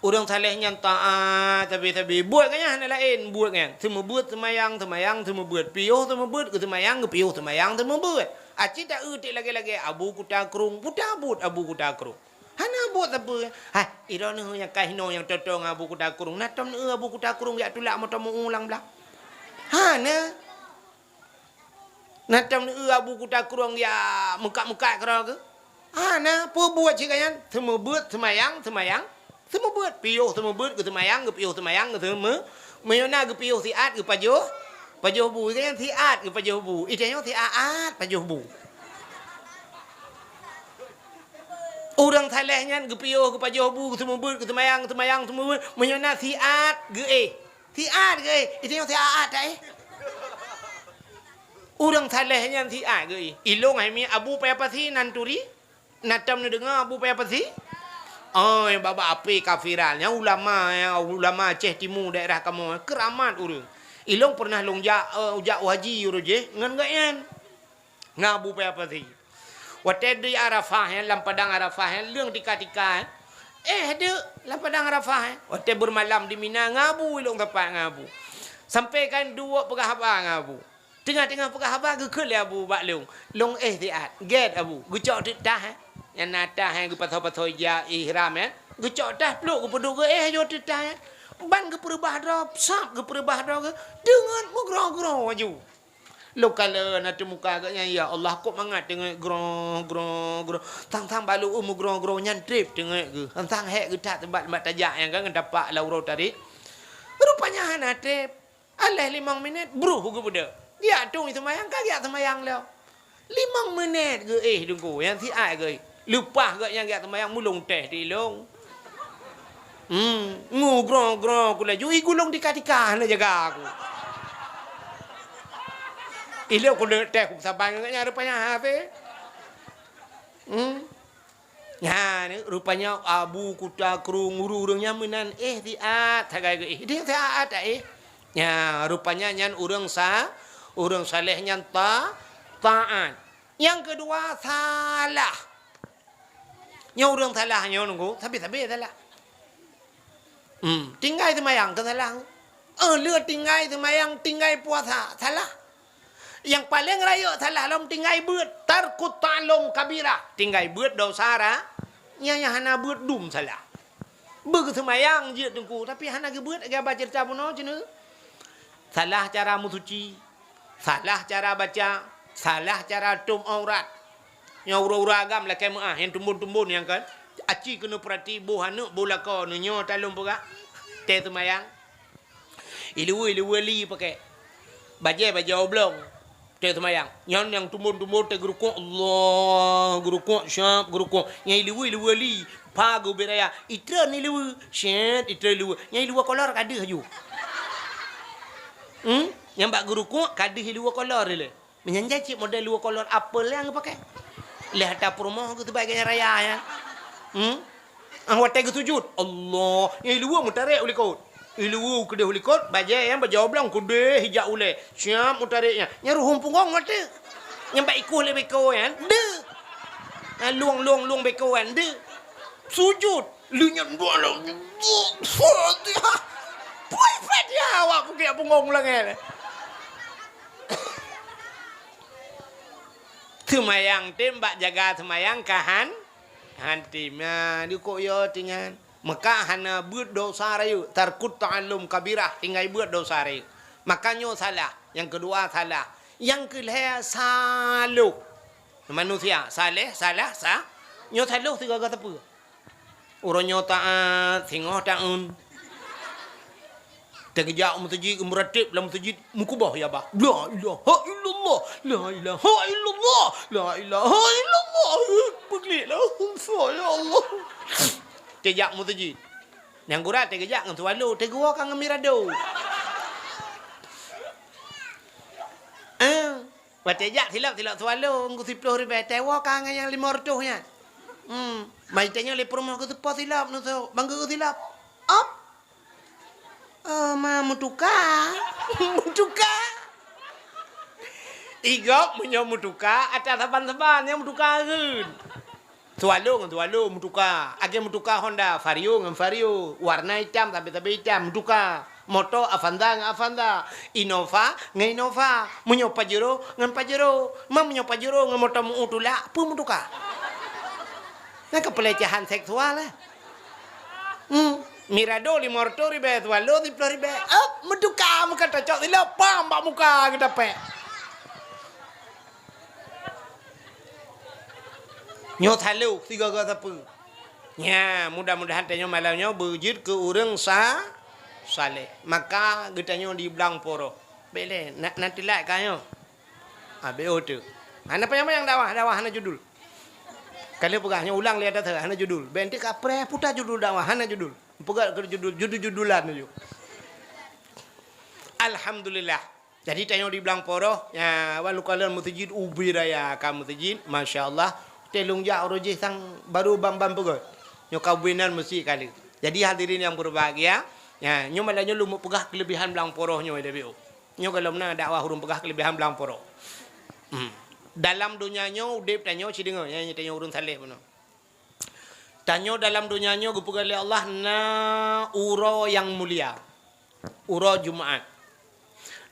Ureuëng saleh nyan taát sabe-sabe. Buet geuh nyan hana laén, buet geuh nyan. Seumeubeuet seumayang, seumayang seumeubeuet. Piôh seumeubeuet, geuseumayang, geupiôh seumayang seumeubeuet. Aci ta-eu tiek lagée-lagée Abu Kuta Krueng, peue ta buet Abu Kuta Krueng. Hana buet sapeue. Hai, droeneuh nyang ka hinoe nyang toe-toe ngon Abu Kuta Krueng. Na tom neu-eu Abu Kuta Krueng jak tulak moto meu-ueng lam blang? Hana. Na tom neu-eu Abu Kuta Krueng jak meukat-meukat keudroe geuh? Hana, peue buet cit geuh nyan? Seumeubeuet seumayang, seumayang seumeubeuet. Piôh seumeubeuet, geuseumayang, geupiôh seumayang, geuseume-, meunyoe na geupiôh siat, geupajoh, pajoh bu. Geuh nyan siat, geupajoh bu. Itanyoe siat-at, pajoh bu. Ureuëng saleh nyan geupiôh, geupajoh bu, geuseumeubeuet, geuseumayang, seumayang seumeubeuet. Meunyoe na siat, geuéh. Siat geuéh, itanyoe siat-at taéh. Ureuëng saleh nyan siat geuéh. Ilong hai mi Abu Paya Pasi nan turi, na tom neudeungoe Abu Paya Pasi? Oh, nyang bak-bak api ka viral. Nyang ulama, nyang ulama Aceh Timu daerah kamoe, keuramat ureuëng. Ilong pernah lôn jak, eh, jak u haji uroe jéh ngon gobnyan. Ngon Abu Paya Pasi. Watée di Arafah nyan, lam padang Arafah nyan, leueng tika-tika, eh. Eh, deuk lam padang Arafah nyan. Watée beumalam di Mina, ngon Abu ilong sapat ngon Abu. Sampoe kan duek peugah haba ngon Abu. Teungoh-teungoh peugah haba, geukheun lé Abu bak lôn. Lôn éh siat. Gét Abu. Geucok teuk tah, eh. Nyang na tah, eh, geupasoe-pasoe ija ihram, eh. Geucok tah, pluk geupeuduek geuéh, yoh teuk tah, eh. Ban geupeureubah droe, sab geupeureubah droe geuh. Deungon meugroe-groe laju. Lôn kalon ateueh muka geuh nyan, ya Allah, kok mangat teungeut groe, groe, groe. Sang-sang bak lôn meugroe-groe nyan treb teungeut geuh. Sang-sang hék geuh that teumpat-teumpat tajak nyan kan, ngon tapak lam uroe tarék. Rupanya hana treb. Aléh limong minét, bruh geubeudôh. Geujak tueng seumayang, ka geujak seumayang lom. Limong minét geuéh Teungku, nyang siat geuéh. Leupah geuh nyang geujak seumayang, mulông teh di ilông. Hmm, mugroe-groe ku laju, i gulong tika-tika hana jaga aku. Ilông ku leuet teh ku saban ngon nyan rupanya hafé. Hmm. Nyan, rupanya Abu Kuta Krueng ureuëng-ureuëng nyan meunan éh siat sagai geuéh. Idéh siat taéh. Nya, rupanya nyan ureuëng sa-, ureuëng saleh nyan ta-, taat. Nyang keudua, salah. Nyoe ureuëng salah nyoe nunggu, sabe-sabe salah. Hmm, tinggai seumayang keu salah. Eh, lheueh tinggai seumayang, tinggai puasa, salah. Nyang paleng rayeuk salah lom tinggai beuet, tarkut ta'allum kabirah, tinggai beuet dosa ra-, nyang, nyang hana beuet dum salah. Beugeuseumayang jeuet Teungku, tapi hana geubeuet lagée haba ceurita bunoe ceuneuk. Salah cara meusuci, salah cara baca, Salah cara tôp aurat. Nyang ureueng-ureueng agam lakée meuáh, nyang tumbon-tumbon nyang kan. Aci keuneuk peurati boh aneuk boh lakoe nyoe talôn peugah. Tée seumayang. Iluweue-iluweue li pakai. Bajée-bajée oblong. Tée seumayang. Nyan nyang tumbon-tumbon tée geurukuk, Allah, geurukuk, syap, geurukuk. Nyang iluweue-iluweue li, pha geubri raya. Itreun iluweue, syet, itreun iluweue. Nyang iluweue kolor ka deuh aju. Hmm? Nyang bak geurukuk ka deuh iluweue kolor ilée. Meunyan jai cit model luweue kolor apel nyang geupakai. Lheuh ata peurumoh geuh sibai gaya raya nyan. Hmm? Ah, watée geusujut, Allah, nyang iluweue meutarek u likot. Iluweue keudeh u likot, bajée nyang bajée oblong keudeh ijak ulée. Siap meutarek nyan. Nyang ruhueng punggong watée. Nyang bak ikoh lé beko nyan, deuh. Ah, lueng-lueng-lueng beko nyan, deuh. Sujut. Lheuh nyan dua lom. Fatihah. Pui Fatihah awak pukek punggong u langét. Seumayang tem bak jaga seumayang ka han, han tem. Nyan dikok yo tingan. Maka hana beuet dosa rayeuk, tarkut ta'allum kabirah, tinggai beuet dosa rayeuk. Maka nyoe salah, nyang keudua salah. Nyang keulhée saloh. Manusia saleh, salah, sa-, nyoe saloh sigoe-goe sapeue. Uroe nyoe taát, singoh taeun. Teugeujak u meuseujid, meuratéb lam meuseujid, meukeubah ya bah. La ilaha illallah, la ilaha illallah, la ilaha illallah. Peuklik lah, ya Allah. Teujak meuseujid. Nyang gura teugeujak ngon swallow, teugeue ka ngon mirado. Eh. Watée jak silop-silop swallow, ngon siploh ribée, tewoe ka ngon nyang limong reutôh nyan. Hmm, mai tanyoe lé peurumoh geuseupôt silop, neusoe, bang geu silop. Op! Oh, ma meutuka. Meutuka. Igop meunyoe meutuka, ata saban-saban nyang meutuka kheun. Swallow ngon Swallow meutuka. Akhé meutuka Honda, Vario ngon Vario. Warna itam, sabe-sabe itam, meutuka. Moto Avanza ngon Avanza. Innova ngon Innova. Meunyoe Pajero ngon Pajero. Ma meunyoe Pajero ngon moto meu tulak, peue meutuka? Nyan ka pelecehan seksual, eh. Hmm. Mirado limong reutôh ribée, Swallow siploh ribée. Op, meutuka, meuka tacok silop, pam bak muka geutapék. Nyoe saloh sigoe-goe sapeue. Nya, mudah-mudahan tanyoe malam nyoe beujeuet keu ureueng sa-, saleh. Maka geutanyoe di blang poroh. Bék lé, na, na teulat ka nyoe. Ah, bék oh teuk. Hana panyang-panyang dakwah, dakwah hana judul. Ka lheueh peugah nyoe ulang lé ata hana judul. Bék enteuk ka preh puta judul dakwah hana judul. Peugah keu judul, judul-judulan laju. Alhamdulillah. Jadi tanyoe di blang poroh, ya, wan lukalon meuseujid ubé raya ka meuseujid, masya Allah. Tée lôn jak uroe jih sang baru bam-bam peugöt. Nyoe ka ubé nan meuseujid kali. Jadi hadirin yang berbahagia, ya, nyoe malam nyoe lôn peugah keulebihan blang poroh nyoe, W B O. Nyoe gohlom na dakwah ureueng peugah keulebihan blang poroh. Hmm. Dalam donya nyoe udeb tanyoe sideungoe, ya, tanyoe ureueng saleh bunoe. Tanyoe dalam donya nyoe geupeugah lé Allah na uroe nyang mulia, uroe Jumaat.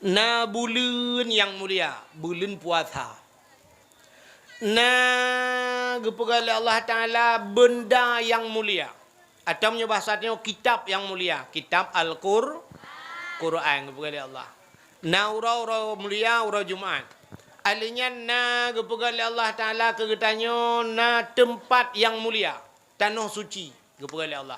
Na buleuen nyang mulia, buleuen puasa. Na geupeugah lé Allah Taala beunda nyang mulia. Atawa meunyoe bahasa tanyoe kitab nyang mulia, kitab Al-Qur-, Quran geupeugah lé Allah. Na uroe-uroe mulia, uroe Jumaat. Alheuh nyan na geupeugah lé Allah Taala keu geutanyoe na teumpat nyang mulia, tanoh suci geupeugah lé Allah.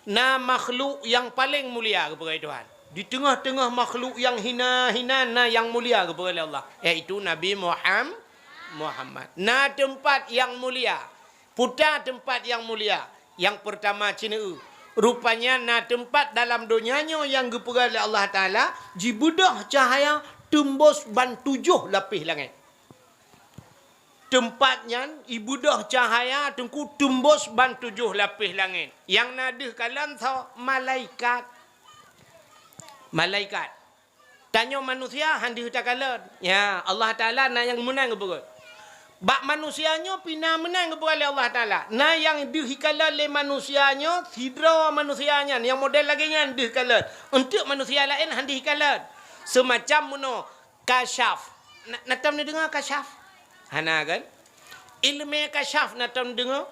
Na makhluk nyang paleng mulia geupeugah lé Tuhan. Di teungoh-teungoh makhluk nyang hina-hina na nyang mulia geupeugah lé Allah, yaitu Nabi Muham-, Muhammad. Na teumpat nyang mulia. Puta teumpat nyang mulia. Nyang peurtama ceuneue, rupanya na teumpat dalam donya nyoe nyang geupeugah lé Allah Taala jibeudôh cahya teumbôh ban tujoh lapéh langét. Teumpat nyan ibeudôh cahya teungku teumbôh ban tujoh lapéh langét. Nyang na deuh kalon soe? Malaikat. Malaikat. Tanyoe manusia han deuh takalon. Ya, Allah Taala na nyang meunan geupeugah. Bak manusia nyoe pih na meunan geupeugah lé Allah Taala. Na nyang deuh ikalon lé manusia nyoe, sidroe manusia nyan nyang model lagée nyan deuh kalon. Eunteuk manusia laén han deuh ikalon. Seumacam meunoe, kasyaf. Na, na tom neudeungoe kasyaf? Hana kan? Ileumé kasyaf na tom neudeungoe?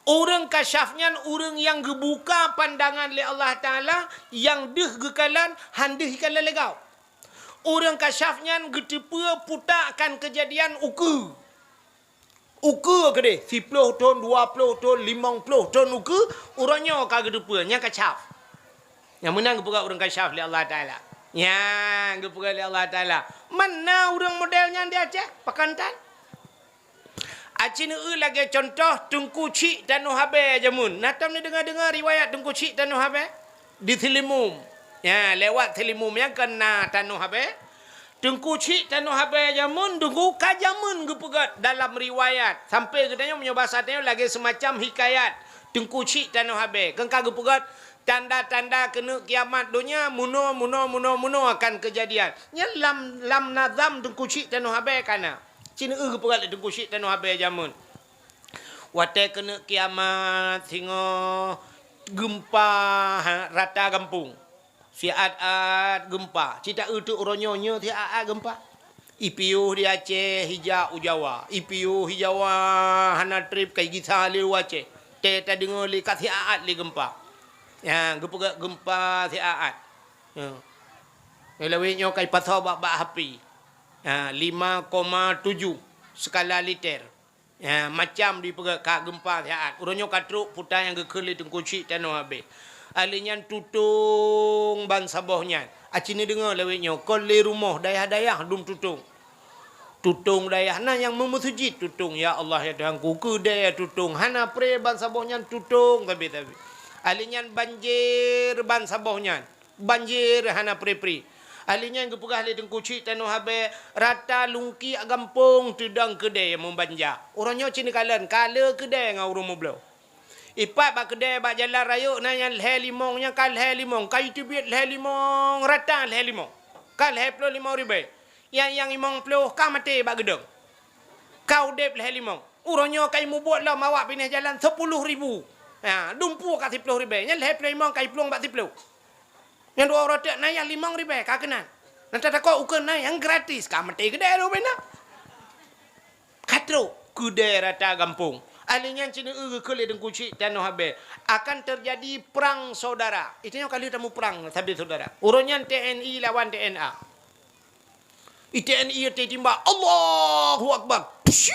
Ureuëng kasyaf nyan ureuëng nyang geubuka pandangan lé Allah Taala, nyang deuh geukalon, han deuh ikalon lé gob. Ureuëng kasyaf nyan geuteupeue puta akan keujadian ukeue. Ukeue keudeh, siploh thon, dua ploh thon, limong ploh thon ukeue, uroe nyoe ka geuteupeue, nyan kasyaf. Nyang meunan geupeugah ureuëng kasyaf lé Allah Taala. Nyan geupeugah lé Allah Taala. Mana ureuëng model nyan di Aceh? Pakon tan? Aci neueu lagée cuntoh Teungku Chik Tanoh Abée jameun. Na tom neudeungoe-deungoe riwayat Teungku Chik Tanoh Abée? Di Silimum. Ya, lewat Silimum nyang keu na Tanoh Abée. Teungku Chik Tanoh Abée jameun, Teungku ka jameun geupeugét dalam riwayat. Sampai geutanyoe meunyoe basa tanyoe lagée semacam hikayat. Teungku Chik Tanoh Abée, keu ka geupeugét tanda-tanda keuneuk kiamat donya, munoe, munoe, munoe, munoe akan keujadian. Nyan lam, lam nazam Teungku Chik Tanoh Abée ka na. Ci neueu geupeugah lé Teungku Chik Tanoh Abée jameun. Watée keuneuk kiamat singoh geumpa ha-, rata gampông. Siat-at geumpa. Ci taeu teuk uroe nyoe, nyoe siat-at geumpa. Ipiôh di Aceh, ijak u Jawa. Ipiôh i Jawa, hana treb ka igisa lé u Aceh. Tée tadeungoe lé ka siat-at lé geumpa. Ya, geupeugah geumpa siat-at. Ya. Lawét nyoe ka ipasoe bak, bak H P. Ha, lima koma tujuh skala Richter. Ha, macam dipeugah ka geumpa siat. Uroe nyoe ka trok puta nyang geukheun lé Teungku Chik Tanoh Abée. Ahli nyan tutong bansaboh nyan. Aci neudeungoe lawét nyoe, kon lé rumoh, dayah-dayah dum tutong. Tutong dayah na nyang meumeuseujid tutong, "Ya Allah, ya Tuhanku, keudée tutong." Hana pré bansaboh nyan tutong sabe-sabe. Ahli nyan banjir bansaboh nyan. Banjir hana pri-pri. Ahli nyan geupeugah lé Teungku Chik Tanoh Abée, rata lungkiek gampông teudong keudée meubanja. Uroe nyoe ci neukalon, ka le keudée ngon ureuëng meubloe. Ipat bak keudée bak jalan rayeuk na nyang lhée limong, nyang ka lhée limong, ka iteubiet lhée limong, rata lhée limong. Ka lhée ploh limong ribée. Nyang, nyang limong ploh ka maté bak geudong. Ka udeb lhée limong. Uroe nyoe ka imubuet lom awak binéh jalan sepuluh ribu. Ha, dumpeue ka siploh ribée. Nyan lhée ploh limong ka iplueng bak siploh. Nyang dua uroe teuk na nyang limong ribée ka keunan. Nyang tatakot ukeue na nyang gratis, ka maté keudée rubena. Ka trok keudée rata gampông. Ahli nyan ci neueu geukheun lé Teungku Chik Tanoh Abée, akan teujadi prang saudara. Itu nyoe ka lheueh tamuprang sabe saudara. Uroe nyan T N I lawan T N A. I T N I titimbak, "Allahu Akbar!" Psiu!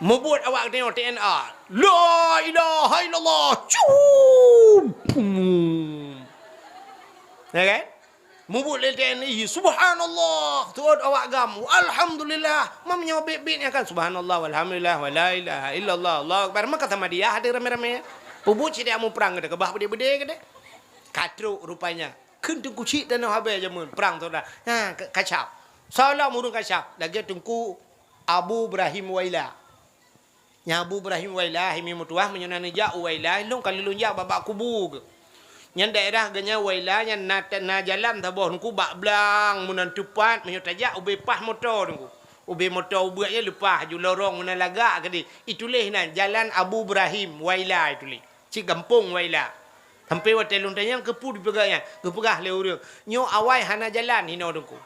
Mubuet awak geutanyoe T N A, "La ilaha illallah!" Cu! Pum! Ya kan? Mubuet lé T N I, "Subhanallah!" Tuot awak gam, "Alhamdulillah!" Meunyoe biet-biet nyan kan, "Subhanallah, walhamdulillah, wa la ilaha illallah, Allahu Akbar." Maka sama dia hadir ramé-ramé. Pubuet sidéh muprang geude, keubah beudé-beudé geude. Ka trok rupanya. Kheun Teungku Chik Tanoh Abée jameun prang saudara. Ha, ka-, kasyaf. Soe lom ureuëng kasyaf? Lagée Teungku Abu Ibrahim Waila. Nyan Abu Ibrahim Waila, himi meutuah meunyoe na neujak u Waila, lôn ka lôn jak bak, bak kubu geuh. Nyan daerah geuh nyan Waila, nyan na, na jalan saboh Teungku bak blang, meunan teupat, meunyoe tajak ubé paih moto Teungku. Ubé moto ubeut nyan leupah ju lorong meunan lagak keudeh. Ituléh nan Jalan Abu Ibrahim Waila ituléh. Cit gampông Waila. Sampai watée lôn tanyong keupeue dipeugah nyan, geupeugah lé ureuëng, "Nyoe awai hana jalan hinoe Teungku.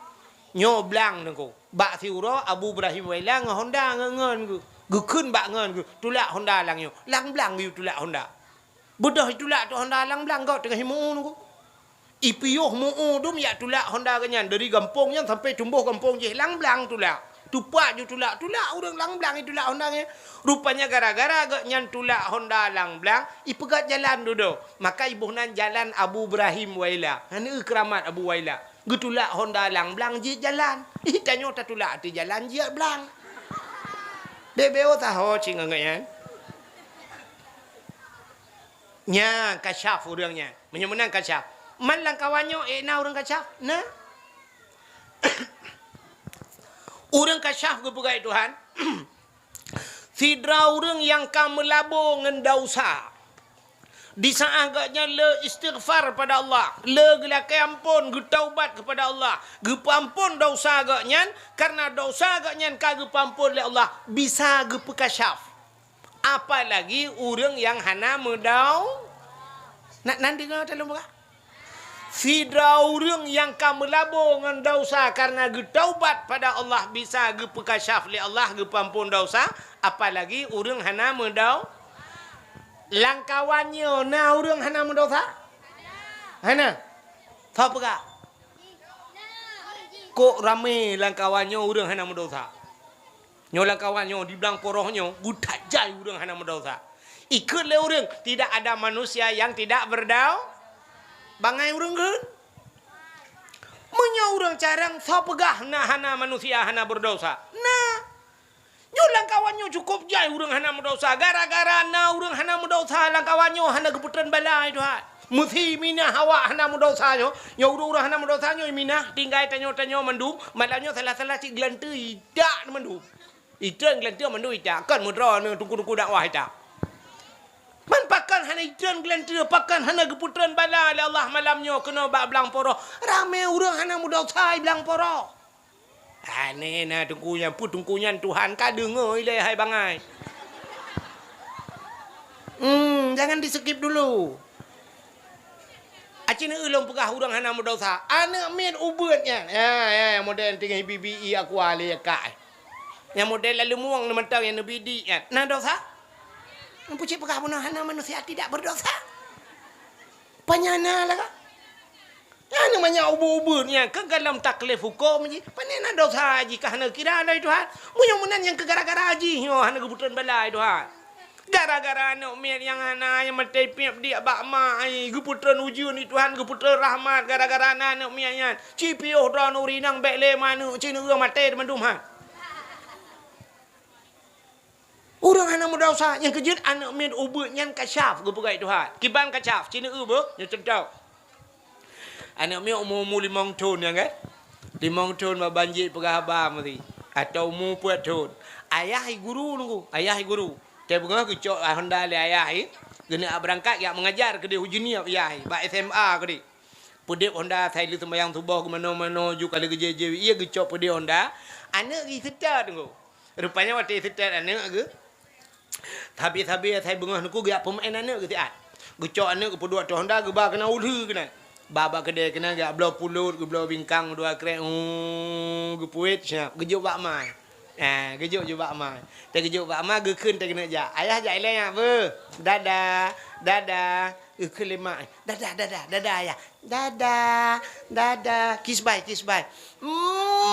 Nyoe blang Teungku." Bak siuroe Abu Ibrahim Waila ngon honda ngon, ngon geuh. Geukheun bak ngon geuh, "Tulak honda lam nyoe." Lam blang geuyue tulak honda. Beudôh itulak trok honda lam blang, gob teungoh imeu'ue Teungku. Ipiôh meu'ue dum jak tulak honda geuh nyan, dari gampông nyan sampai tumbôh gampông jih lam blang tulak. Teupat ju tulak, tulak ureuëng lam blang itulak honda nyan. Rupanya gara-gara geuh nyan tulak honda lam blang, ipeugét jalan dudoe. Maka iboh nan Jalan Abu Ibrahim Waila. Nyan keuramat Abu Waila. Geutulak honda lam blang jeuet jalan. Ih, tanyoe tatulak ateueh jalan jeuet blang. Beu-beu taho cit ngon geuh nyan. Nyan kasyaf ureuëng nyan. Meunyoe meunan kasyaf. Man lam kawan nyoe, eh, na ureuëng kasyaf? Na? Ureuëng kasyaf geupeugah Tuhan, sidroe ureuëng nyang ka meulabo ngon desya. Di saát geuh nyan le istighfar pada Allah, le geulakée amphon, geutaubat keupada Allah, geupeuamphon desya geuh nyan, kareuna desya geuh nyan ka geupeuamphon lé Allah, bisa geupeukasyaf. Apalagi ureuëng nyang hana meudau-, na-, nan deungoe teuh lôn peugah. Sidroe ureuëng nyang ka meulabo ngon desya kareuna geutaubat pada Allah bisa geupeukasyaf lé Allah, geupeuamphon desya, apalagi ureuëng hana meudau-, lam kawan nyoe na ureuëng hana meudesya? Hana. Soe peugah? Kok ramé lam kawan nyoe ureuëng hana meudesya? Nyoe lam kawan nyoe di blang poroh nyoe geutajai ureuëng hana meudesya. Ikheun lé ureuëng, tidak ada manusia yang tidak berdau-, bangai ureuëng kheun. Meunyoe ureuëng carông, soe peugah na hana manusia hana beudesya? Na. Nyoe lam kawan nyoe cukôp jai ureuëng hana meudesya. Gara-gara na ureuëng hana meudesya lam kawan nyoe hana geupeutrön bala, hai Tuhan. Meusi minah awak hana meudesya nyoe. Nyoe ureuëng-ureuëng hana meudesya nyoe minah, tinggai tanyoe-tanyoe mandum. Malam nyoe salah-salah cit geulanteue itak mandum. Itrön geulanteue mandum itak. Kon meudroe nyoe teungku-teungku dakwah itak. Man pakon hana itrön geulanteue, pakon hana geupeutrön bala lé Allah malam nyoe keunoe bak blang poroh. Ramé ureuëng hana meudesya i blang poroh. Aneh na teungku nyan, peue teungku nyan Tuhan ka deungoe ilée hai bangai. Hmm, jangan di-skip dulu. Aci neueu lôn peugah ureuëng hana meudesya. Aneuëk miet ubeut nyan. Ya, ya, model tinggai bibi i aku alé ka. Nyang model lalu mueng neumantong nyang neubidik nyan. Na desya? Nyang pucit peugah bunoe hana manusia tidak berdosa. Panyana lah ka. Nyang manyak ubeut-ubeut nyan keu galom taklif huköm jih. Pane na desya jih ka hana kira lé Tuhan. Meunyoe meunan nyang keu gara-gara jih nyoe hana geupeutrön bala lé Tuhan. Gara-gara aneuëk miet nyang hana nyang maté piep diek bak ma ai geupeutrön ujeuen lé Tuhan, geupeutrön rahmat gara-gara na aneuëk miet nyan. Ci piôh droeneuh rinang bék lé maneuëk ci neueu maté teumandum ha. Ureuëng hana meudesya nyang keujeuet aneuëk miet ubeut nyan kasyaf geupeugah lé Tuhan. Kiban kasyaf, ci neueu beuh, nyoe cuntoh. Aneuëk miet umu-umu limong thon nyan kan? Limong thon bak banjir peugah haba meusi. Atau umu peuet thon. Ayah i guru nunggu, ayah i guru. Teubeungoh geucok Honda lé ayah i, geuneuk beurangkat jak meungajar keudeh u Jeunieb ayah i, bak S M A keudeh. Peudeb Honda, asai lheueh seumbahyang suboh geumanoe-manoe ju ka lheueh geujép-jép ie geucok peudeb Honda, aneuëk geuh seutôt teungku. Rupanya watée seutôt aneuëk geuh, sabe-sabe asai beungoh teungku geujak peumeu'en aneuëk geuh siat. Geucok aneuëk geupeuduek ateueh Honda geuba keunan u lheueh keunan. Ba bak keudée keunan geujak bloe pulôt, geubloe bingkang dua krek, uu, geupuet siap, geujok bak ma. Ah, geujok ju bak ma. Teuh geujok bak ma geukheun teuh keuneuk jak. Ayah jak ilée nyak beuh. Dadah, dadah. Geukheun lé ma. Dadah, dadah, dadah ayah. Dadah, dadah. Kiss bye, kiss bye. Mm.